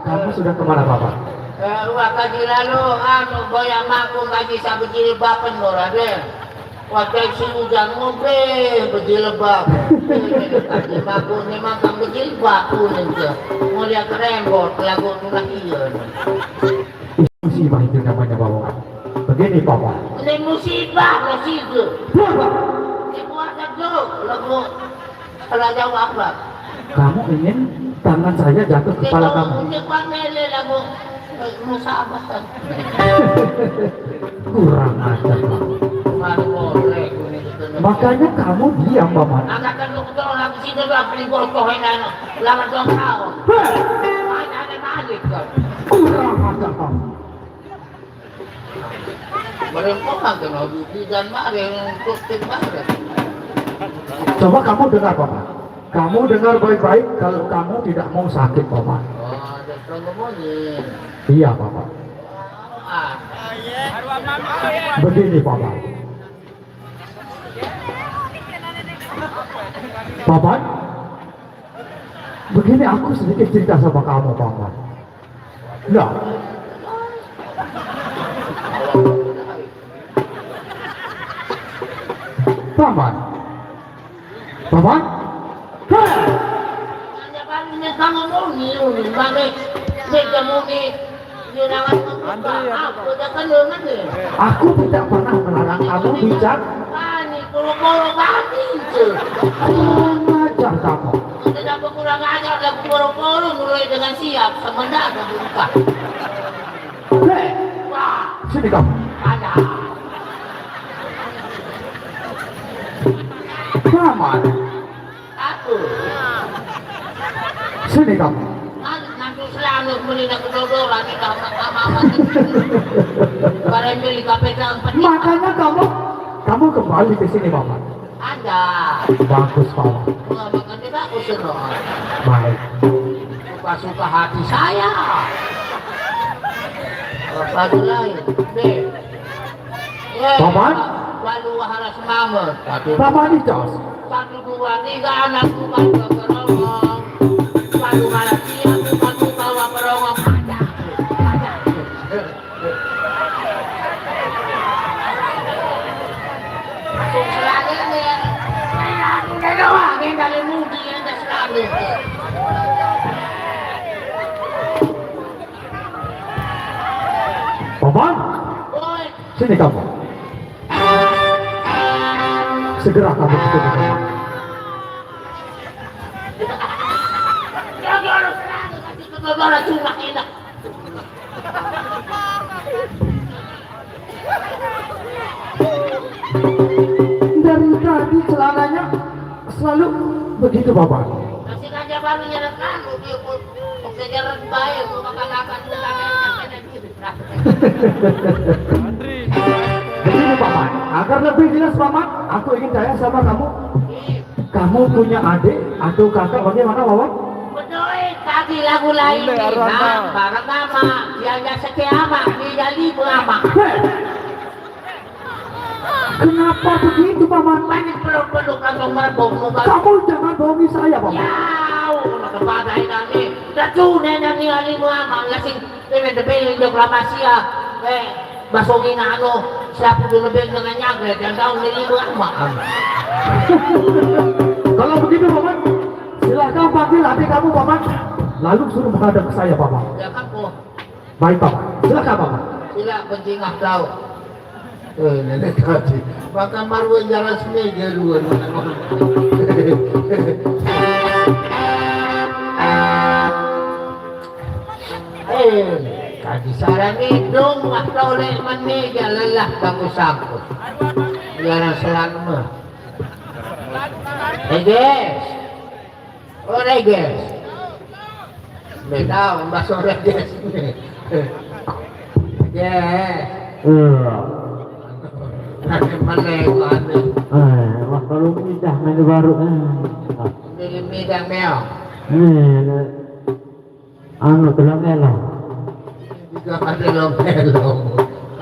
kamu sudah kemana, Bapak? Eh, wah, kaji lalu, anu, boya maku kaji sabejilbaban lo, Raden. Waktu si hujan ngobeh bejilbab. Kaji maku memang kan bejilbab kuning ke. Mau lihat rembot, lagu nunah iya. Musibah itu namanya, Bapak. Begini, Bapak. Ini musibah, musibah. Bapak. Ini kuasa tuh, lagu Kalau jauh apa? Kamu ingin tangan saya jatuh ke kepala kamu? Ini kuat mele lah, Bu. Eh, Musa apa kan? Kurang ajar, Pak. Baru boleh, ini gitu. Makanya kamu diam, Paman. Angkat kan lu ketua lagi situ tuh, apa yang gotoh ini, anu. Lawan dong kau. Heh. Ada, ada balik, kan. Kurang ajar, Paman. Merempokan kena uji dan marah untuk tim marah. Coba kamu dengar, Paman. Kamu dengar baik-baik, kalau kamu tidak mau sakit, Paman. Oh, ada orang ngomongin. Iya, Paman. Ah. Begini, Paman. Paman, begini aku sedikit cerita sama kamu, Paman. Lah. Paman. Paman. Hei! Hanya barunya kamu muni, muni, bagi. Beda muni. Dia nangan membuka. Apa dia kena mana? Aku tidak pernah melarang kamu bicara. Ani, kalau-kalau bagi itu. Kurang ajar kamu. Kenapa kurang ajar? Dah boro-boro mulai dengan siap, semenjak dah buka. Hei, sini kamu. Ada. Paman. Aku. Sini kamu. Nanti, nanti selalu melihat kedodoran di kamar, kamar, kamar. Barang beli K P K empat. Makanya kamu, kamu kembali ke sini, Paman. Ada. Bagus, Paman. Wah, makan dia bagus, no. Baik. Suka-suka hati saya. Apa lain? Deh. Eh, Paman? Lalu wahara semamet. Satu, Paman, icos. Satu, dua, tiga, anak bukan bergeromong. Lalu malah dia bukan bawa berongong. Ada. Ada. Paman, sini kamu. Segera kamu ke sini, Paman. Dari tadi celananya selalu begitu, Bapak. Masih aja baru nyerekan, dia pun kejaran baik, mau makan apa, dia makan apa, dia gitu. Begini, Paman, agar lebih jelas, Paman, aku ingin tanya sama kamu. Kamu punya adik atau kakak bagaimana, Wawan? Bedoe, tadi lagu lain. Ini nih, arah nah, mana? Bareng ama, dia aja seke ama, dia jadi ama. Heh. Kenapa begitu, Paman? Banyak peluk-peluk kantong marbok, mau balik. Kamu jangan bohongi saya, Paman. Ya, udah kepada ini. Dah tuh, nenek nih, lima ama, ngasih Ini tebing jok lama sia. Eh, basongin anu, siapa dulu lebih dengan nyagret, yang tahu ini lima ama. Kalau begitu, Paman, silakan panggil adik kamu, Paman. Lalu suruh menghadap ke saya, Paman. Ya, kan, oh. Baik, Paman. Silakan, Paman. Sila pencingah tahu. Eh, nenek tadi. Maka marwe jalan sini dia dua. Eh, kaji sarang idung waktu oleh meni dia lelah kamu sangkut. Jalan selama. Eh, guys. Ora, guys. Beda, Mas, ora, guys. Guys. Iya. Mana yang aneh? Eh, wah, kalau pindah main baru, eh. Ini pindah, Mel. Eh, anu, tulang elong. Juga pada long-elong.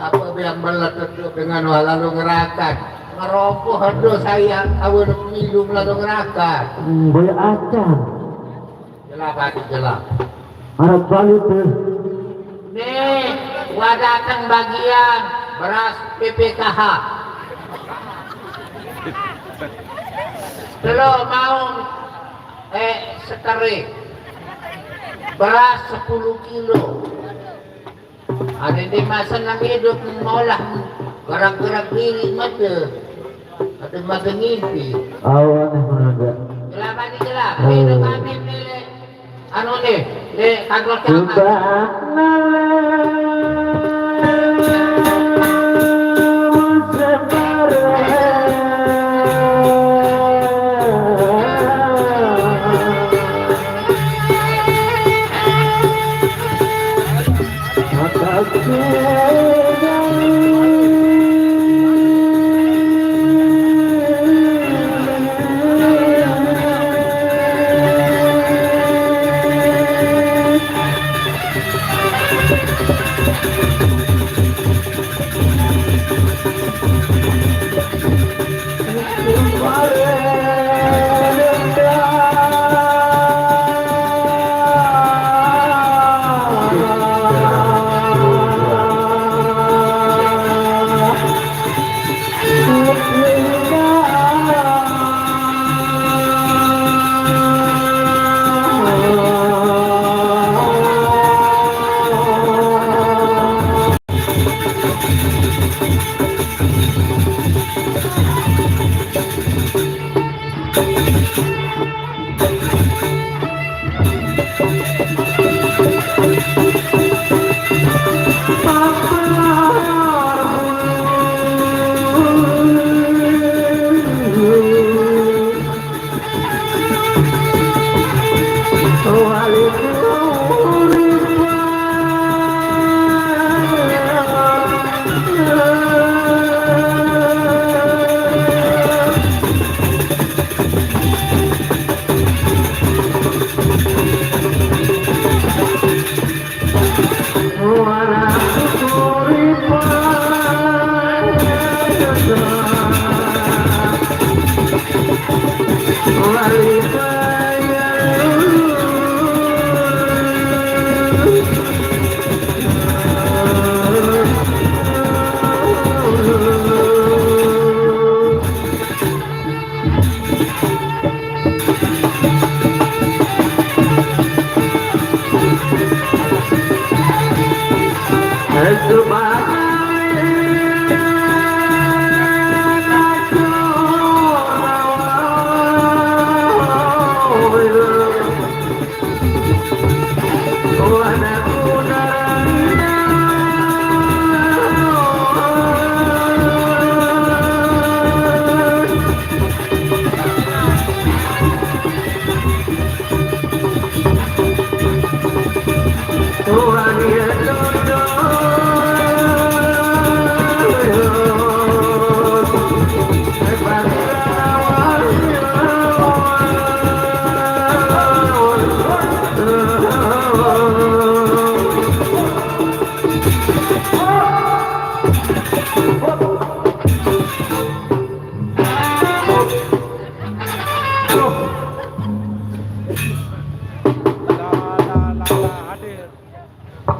Apa yang meletup dengan wah lalu ngerakat? Ngeropoh do saya, awal milu lalu ngerakat. Hmm, boya acan. Jelas, Pak, jelas. Arab balik tuh. Nih, wah datang bagian beras P P K H. Lo mau, eh, sekeri beras sepuluh kilo. Ada di masa nang hidup maulah gerak-gerak diri mata. Ada mata ngimpi. Awan mana? Gelap aja gelap. Hidup kami milik anu nih, nih kantor camat. Subhanallah.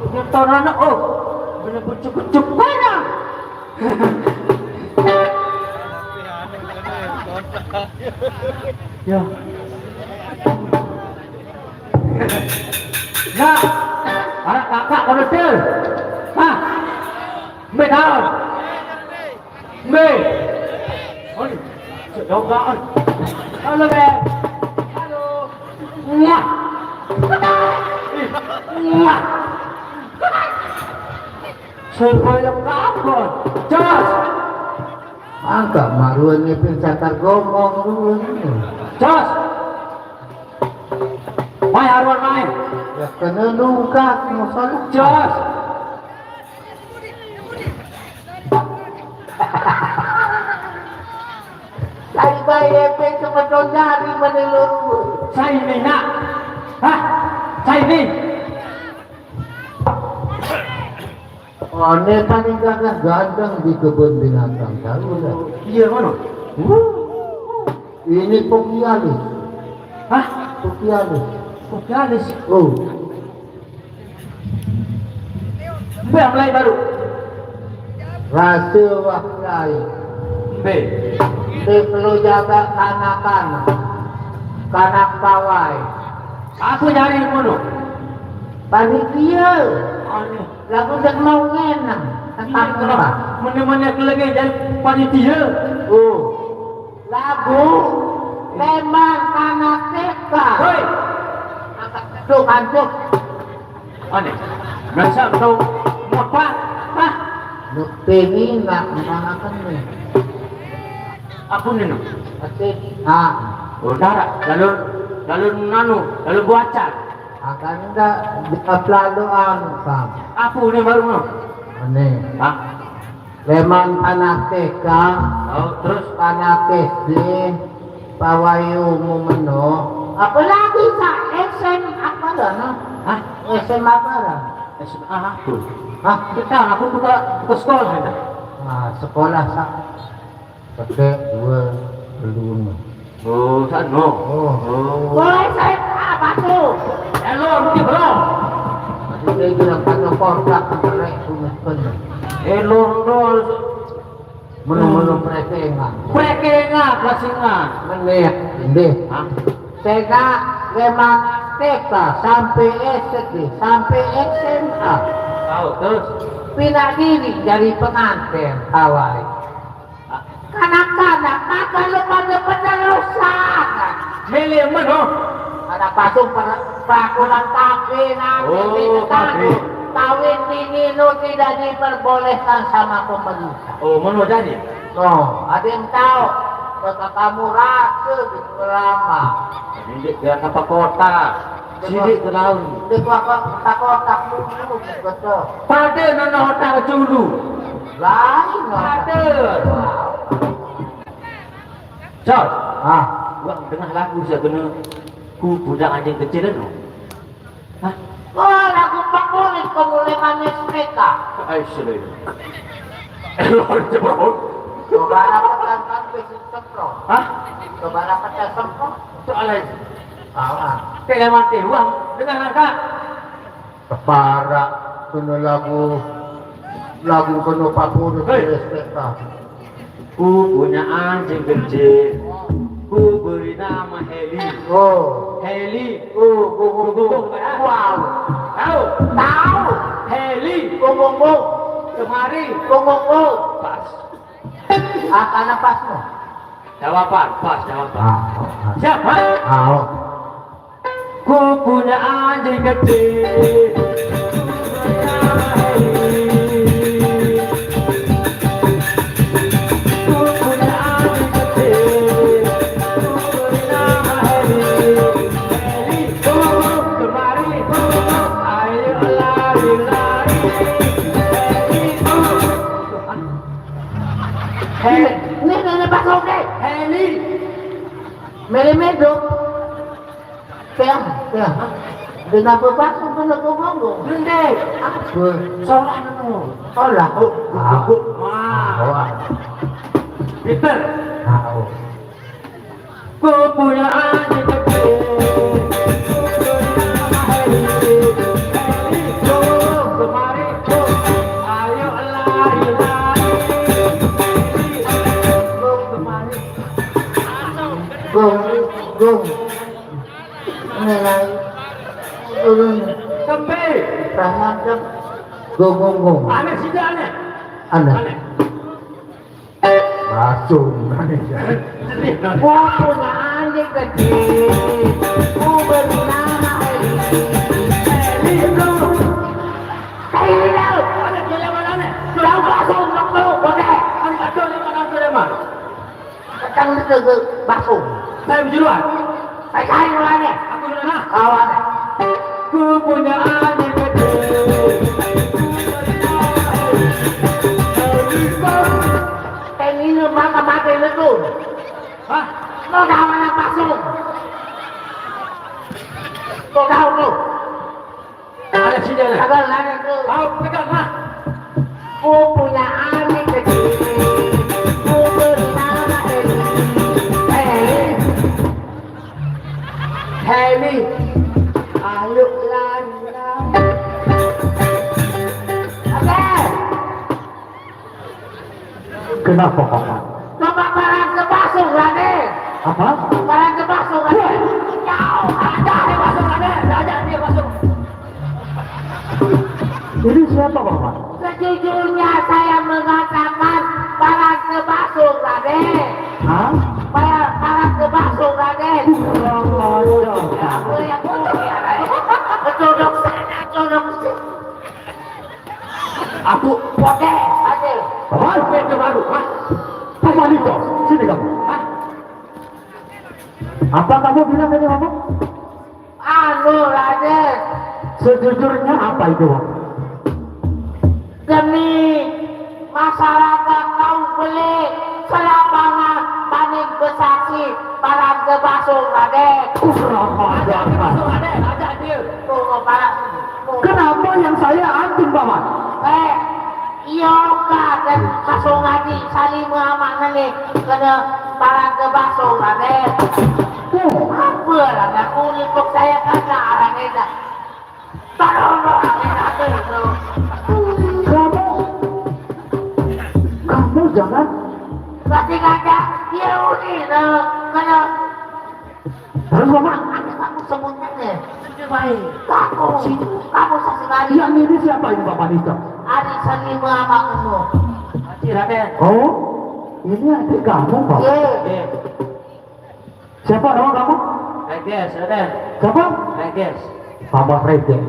Nyetor anak, oh, bener kucuk-kucuk mana? Ya. Nah, anak kakak kau betul. Hah? Betul. Be. Oi, sedongaan. Halo, Be. Halo. Muah. Ih, muah. Survei yang kabur. Jos. Angka maruan ngepin catar gomong dulu. Jos. Mai aruan mai. Ya kena nungkak masalah. Jos. Sai bae epek semeton jari menelur. Sai ni nak. Hah? Sai ni. Ane paling gagah gandeng di kebun binatang tahu dah. Iya mana? Ini Pokialis. Hah? Pokialis. Pokialis. Oh. Mbak mulai baru. Rasa wah kiai. Be. Be perlu jaga kanak-kanak. Kanak pawai. Aku nyari mulu. Panitia. Anu. Lagu tak mau ngenang. Tetap mana-mana aku lagi jadi panitia. Oh. Lagu memang kanak T K. Hoi. Angkat duduk, hancur. Aneh. Masa kau ngapa? Hah? Nuk temi nak mengalahkan ni. Apa ni, Nuk? Temi. Ah. Oh, darah. Lalu, lalu nanu, lalu buacan. Akan dah jawab lalu anu, Pak. Apa ni baru, Nuk? Aneh. Hah? Leman anak T K, oh, terus anak S D, pawai umum meno, apalagi sa S M apa dah, nah? Hah? S M apa dah? S M A aku. Hah? Kita aku buka, buka sekolah kita. Nah, sekolah sa pakai dua belum. Oh, sana. Oh. Oh. Woi, saya apa tuh? Elon, dia belum. Masih saya bilang kata portak, kata rek, punya kena. Elon, dol. Menu-menu prekengan. Prekengan, lasingan. Menit, ini. Hah? Saya leman T K sampai S D, sampai S M A. Tahu, terus? Pindah diri dari pengantin, awal. Kanak-kanak, maka lu pada penerusan. Milih meno. Ada pasung pada pakulan tapi nanti. Oh, di tetangga. Tapi. Kawin dini lu tidak diperbolehkan sama pemerintah. Oh, meno jadi? Oh, ada yang tahu. Kata kamu rasa di lama. Ini dia apa kota? Sidik ke laut. Dia tu apa? Kotak-kotak dulu, betul. Pada nana otak dulu. Lain lah. Pada. Cos. Ah. Wah, tengah lagu saya kena ku budak anjing kecil tu. Hah? Oh, lagu Pak Murid, pemulihan S P K. Ai, sudah. Elor jebol. Coba rapat dan kan besi semprot. Hah? Coba rapat dan semprot. Soalnya. Awas. Tidak mati uang dengan angka. Kepara kena lagu, lagu kena papur. Hei. Respect lah. Ku punya anjing kecil. Ku beri nama Heli. Oh. Heli. Oh, go, go, go. Go, go, go. Wow. Tahu? Tahu. Heli. Go, go, go. Kemari. Go, go, go. Pas. Apa nama pasmu? Jawaban, pas jawaban. Ah, oh, ah. Siapa? Ah, oh. Ku punya anjing kecil. Ku punya anjing kecil. Ku beri nama Heli. Heli, turun kemari. Ayo lari-lari. Heli, turun. Heli. Ini nenek Pak Soke. Heli. Mele medo. Kaya, kaya. Dengan bebaku kena gogong. Dende. Apa? Salah nemu. Salah. Oh, ah. Wah. Oh, ah. Peter. Ah, oh. Ku punya adik kecil. Kemari, ayo lari, lari. Kemari. Gong, gong. Nilai turun. Tempe. Tangan ke. Gong, gong, gong. Aneh sih, aneh. Aneh. Aneh. Pasung. Ku punya adik kecil, ku beri nama Eli. Eli itu. Eli itu. Ada dia mana ni? Tahu pasung, tak tahu, boleh. Ada dia mana, ada dia mana? Datang ke, ke pasung. Saya berjuluan. Saya cari mulanya. Aku dulu nah. Kawan. Ku punya adik kecil. Ini lu mata mati lu tuh. Hah? Mau tahu mana pasung? Kau tahu tuh? Ada sini ada. Sabar lah itu. Tahu pegang nah. Ku punya adik kecil. Ku beri nama Eli. Eli. Eli. Ayo lari. Oke. Kenapa, Paman? Bapak barang ke pasung, Raden. Apa? Barang ke pasung, Raden. Jauh, ada di pasung, Raden. Ada di pasung. Ini siapa, Paman? Sejujurnya saya mengatakan barang ke pasung, Raden. Hah? Barang, barang ke pasung, Raden. Kurang ajar. Boleh yang putih, ya, Raden. Codok sana, codok sini. Aku pakai hasil. Apa? Itu baru. Hah? Apa itu? Sini kamu. Hah? Apa kamu bilang tadi, Mama? Anu, Raden. Sejujurnya apa itu, Mama? Demi masyarakat kau beli selapangan panik besar si barang gebasung, Raden. Kurang ajar. Ada gebasung, Raden. Ada dia. Tuh, barang. Kenapa yang saya antum, Paman? Eh, iya, Kak, dan Kasong Haji, Salim Muhammad nani, kena barang gebasung, Raden. Oh. Apa lah, aku lipuk saya kata arang eda. Tolong, Raden, Raden, bro. Kamu, kamu jangan. Berarti ngajak dia uni, nah, kena Terus, Bapak? Aku sebutnya nih. Baik. Kamu, kamu saksi lagi. Yang ini siapa ini, Bapak Nito? Ari Salima Makmu. Haji Raden. Oh, ini adik kamu, Pak? Iya. Iya. Siapa nama kamu? Reges, Raden. Siapa? Reges. Tambah Reges.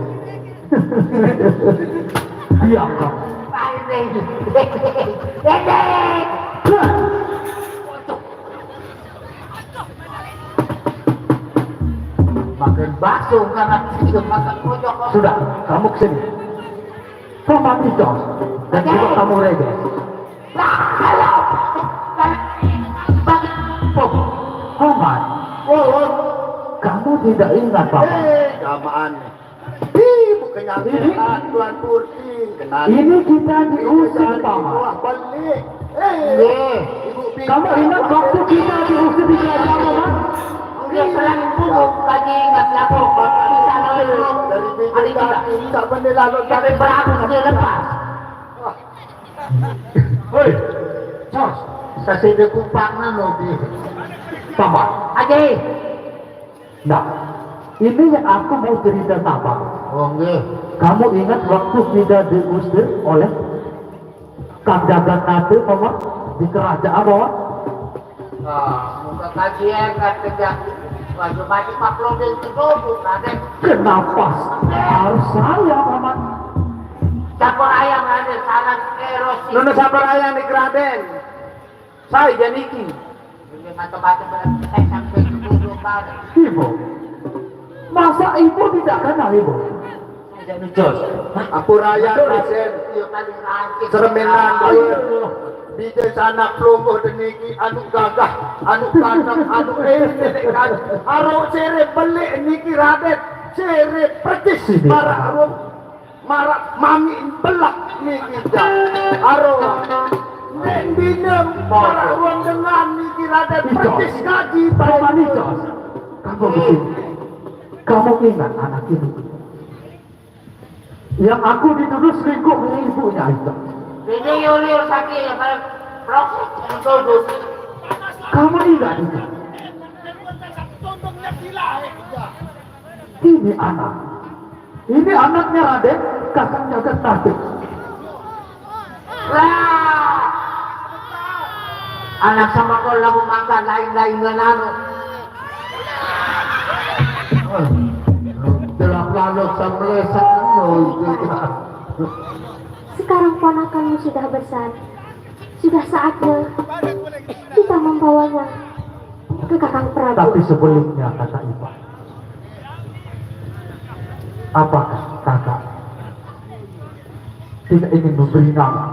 Diam kamu. Pak Reges. Reges. Makan bakso karena tidak makan pojok. Sudah, kamu kesini. Paman Icos dan juga kamu Redes. Nah, kalau bagi Paman. Oh, oh. Kamu tidak ingat, Paman? Eh, gamaan. Ih, bukannya ini, Tuan Purti. Ini kita diusir, Paman. Wah, balik. Eh, kamu ingat waktu kita diusir di kerajaan, Paman? Udah sering punggung, lagi ingat lapor, bisa lalu. Dari bibir tadi, tak benar lalu. Tapi beratus dia lepas. Hei, Sos. Saya sudah kupang, nano, di. Paman. Aji. Nah, ini yang aku mau cerita sama. Oh, nggih. Kamu ingat waktu kita diusir oleh Kang Jagat Nate, Paman, di kerajaan, Paman? Nah, muka kajian kan kerja. Wajib-wajib uploading ke dulu, Raden. Kenapa harus saya, Paman? Campur ayam, Raden, saran erosi. Nuna sabar ayam di Raden. Saya Janiki. Ini mata-mata berarti saya sampai ke dulu, Pak. Ibu, masa ibu tidak kenal ibu? Saya Janiki, Jos. Hah? Ampura ya, Raden. Iya, paling rajin. Seremenan dua. Di desa anak pelungguh deniki, anu gagah, anu ganteng, anu eh, nenek kan. Aro sere belik niki, Raden. Sere persis. Sini, marak Pak. Rum. Marak mami belak niki, dah. Aro. Nek binem marak ruang dengan niki, Raden. Persis ngaji, Pak. Paman Icos, kamu di sini. Kamu ingat anak ini? Yang aku dituduh selingkuh dengan ibunya itu. Ini Yulio sakit ya, Pak. Proses, betul, betul. Kamu ingat itu? Ini anak. Ini anaknya Raden, kakaknya Raden Nate. Lah. Anak sama kau lamun makan lain-lain ngan anu. Jelas lalu samelesan itu. Sekarang ponakanmu sudah besar. Sudah saatnya kita membawanya ke Kakang Prabu. Tapi sebelumnya, kata Ipa, apakah kakak tidak ingin memberi nama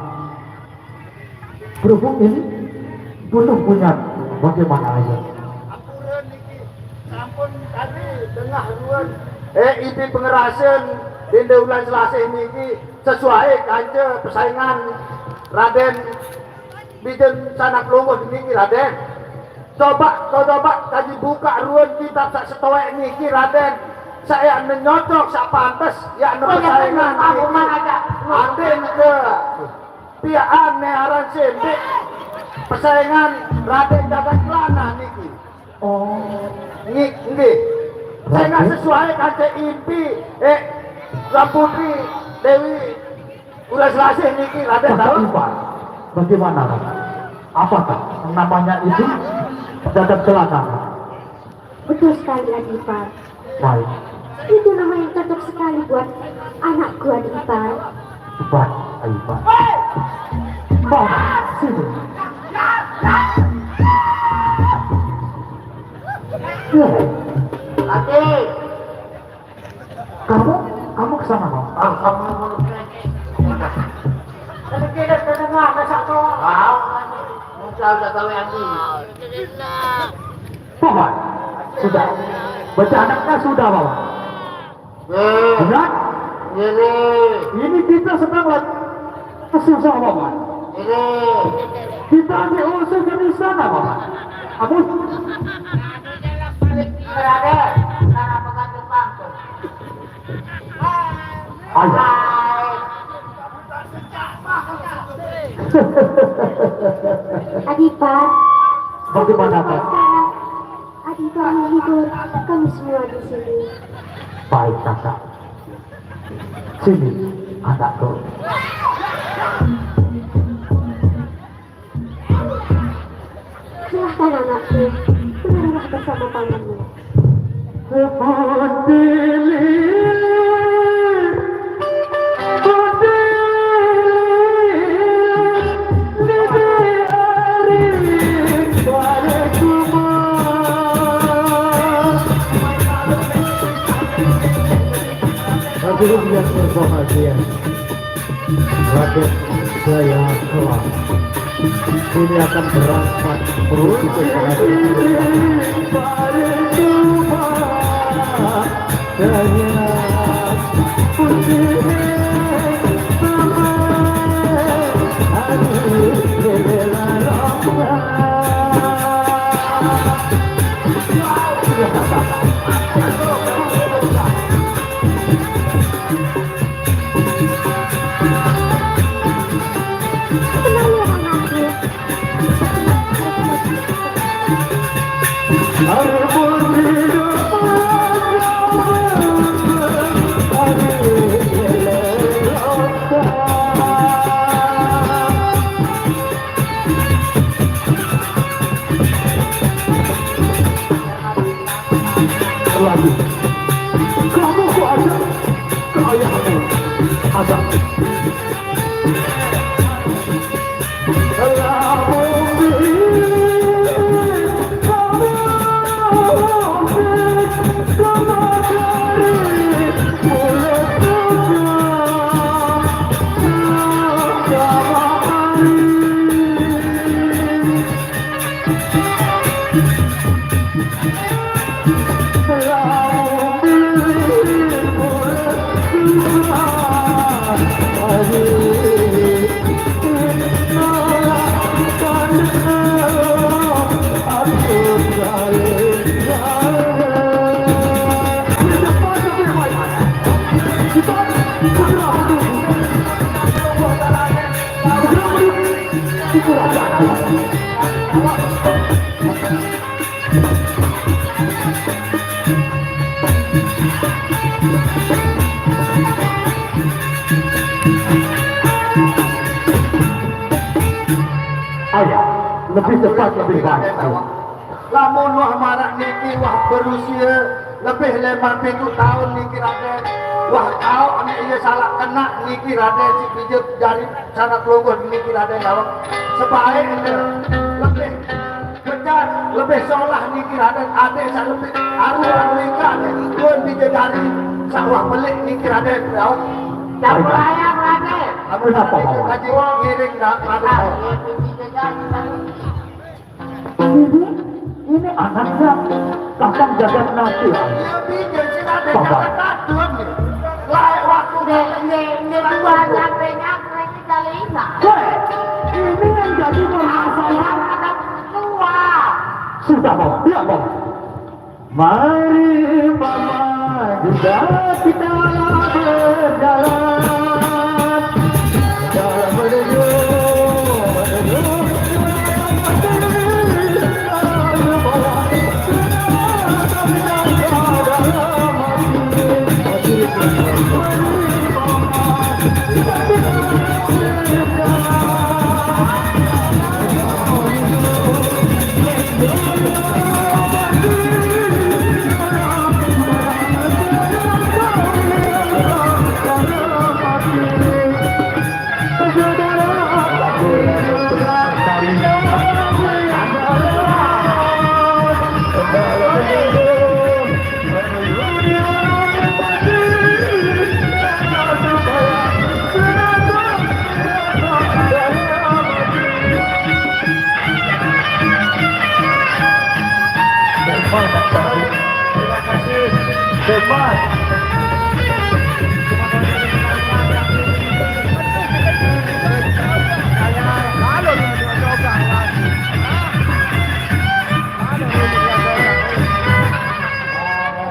berhubung ini belum punya? Bagaimana, Ayah? Sampun tadi tengah ruwet. Eh, Impi Pengerasen, Dende Ulan Selasih niki sesuai kanca persaingan Raden Bijen Sanak Lungguh niki, Raden. Coba, coba kaji buka ruwet kitab sak setoek niki, Raden. Saya nyocok, sak pantes, ya persaingan niki. Aden ke piaan ne aran sendek persaingan Raden Jagat Kelana niki. Oh, Nggih, nggih. Saya nggak sesuai kance Impi, eh, Tuan Putri Dewi Ulas Selasih niki, Raden, kata tahu? Ipa, bagaimana, Pak? Apakah namanya itu Jagat Kelana? Betul sekali, Adipar. Baik, Itu nama yang cocok sekali buat anakku, Adipar. Ipa, Ipa. Pak, sini. Ya, Lagi. Kamu, kamu ke sana, Bang. Ah, kamu mau ngecek. Tapi kita terdengar, masa kau? Wow. Muka udah gawe aku. Paman, sudah. Baca anaknya sudah, Paman. Eh, Ingat, ini. ini kita sedang lagi susah, Paman. Ini. Kita diusir dari sana, Paman. Kamu, Raden, cara pengantin pangkul. ayo. Adipar. Bagaimana, Pak? Sekarang Adipar menghibur kami semua di sini. Baik, Kakak. Sini, anakku. Silahkan, anakku, kemarilah bersama pamanmu. Hadirin yang berbahagia, Raden Jaya kelak ini akan berangkat menuju ke kerajaan. Lagi. Kamu ku ajak ke ayahmu. Ajak. Lebih cepat, lebih baik. Lamun wah marak niki wah berusia lebih lima pitu tahun niki Raden, wah tahu nih iya salah kena niki Raden, si pijet jari sana kelungguh niki Raden, dawek sebaiknya lebih bejar, lebih solah niki Raden, ade sak lebih aru aru ikan, dua biji jari sak wah pelik niki Raden, dawek. Jangan layang Raden. Kenapa, Paman? Kaji ngiring dah Raden. Ini, ini anaknya Kakang Jagad Nasil. Iya, Bijen, si Raden Paman. Jagad Nasil nih. Lain waktu. Nih, nih, nih, gua nyampe-nyampe kita lima. Hei, ini yang jadi permasalahan. Anak tua. Sudah, Bang. Iya, Bang. Mari, Paman, juga kita berjalan. Jalan menuju, menuju. Terima kasih. Hebat.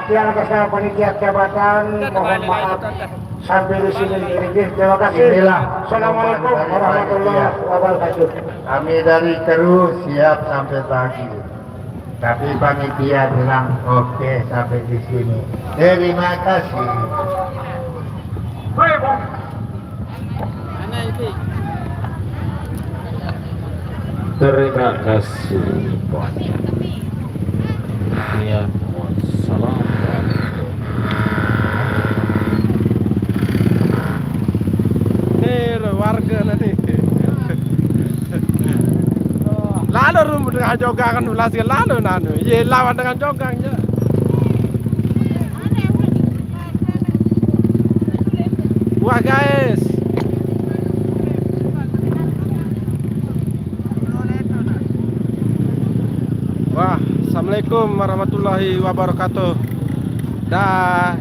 Mungkin atas nama panitia jabatan, mohon maaf sampai di sini. Terima kasih. Inilah. Assalamualaikum warahmatullahi wabarakatuh. Kami dari kru siap sampai pagi. Tapi panitia bilang oke sampai di sini. Terima kasih. Terima kasih banyak. Iya, wassalamualaikum. Nih, warga nanti. Lalu rum dengan jogangan ulas lalu nanu. Iya, lawan dengan jogang ya. Wah, guys. Wah, assalamualaikum warahmatullahi wabarakatuh. Dah.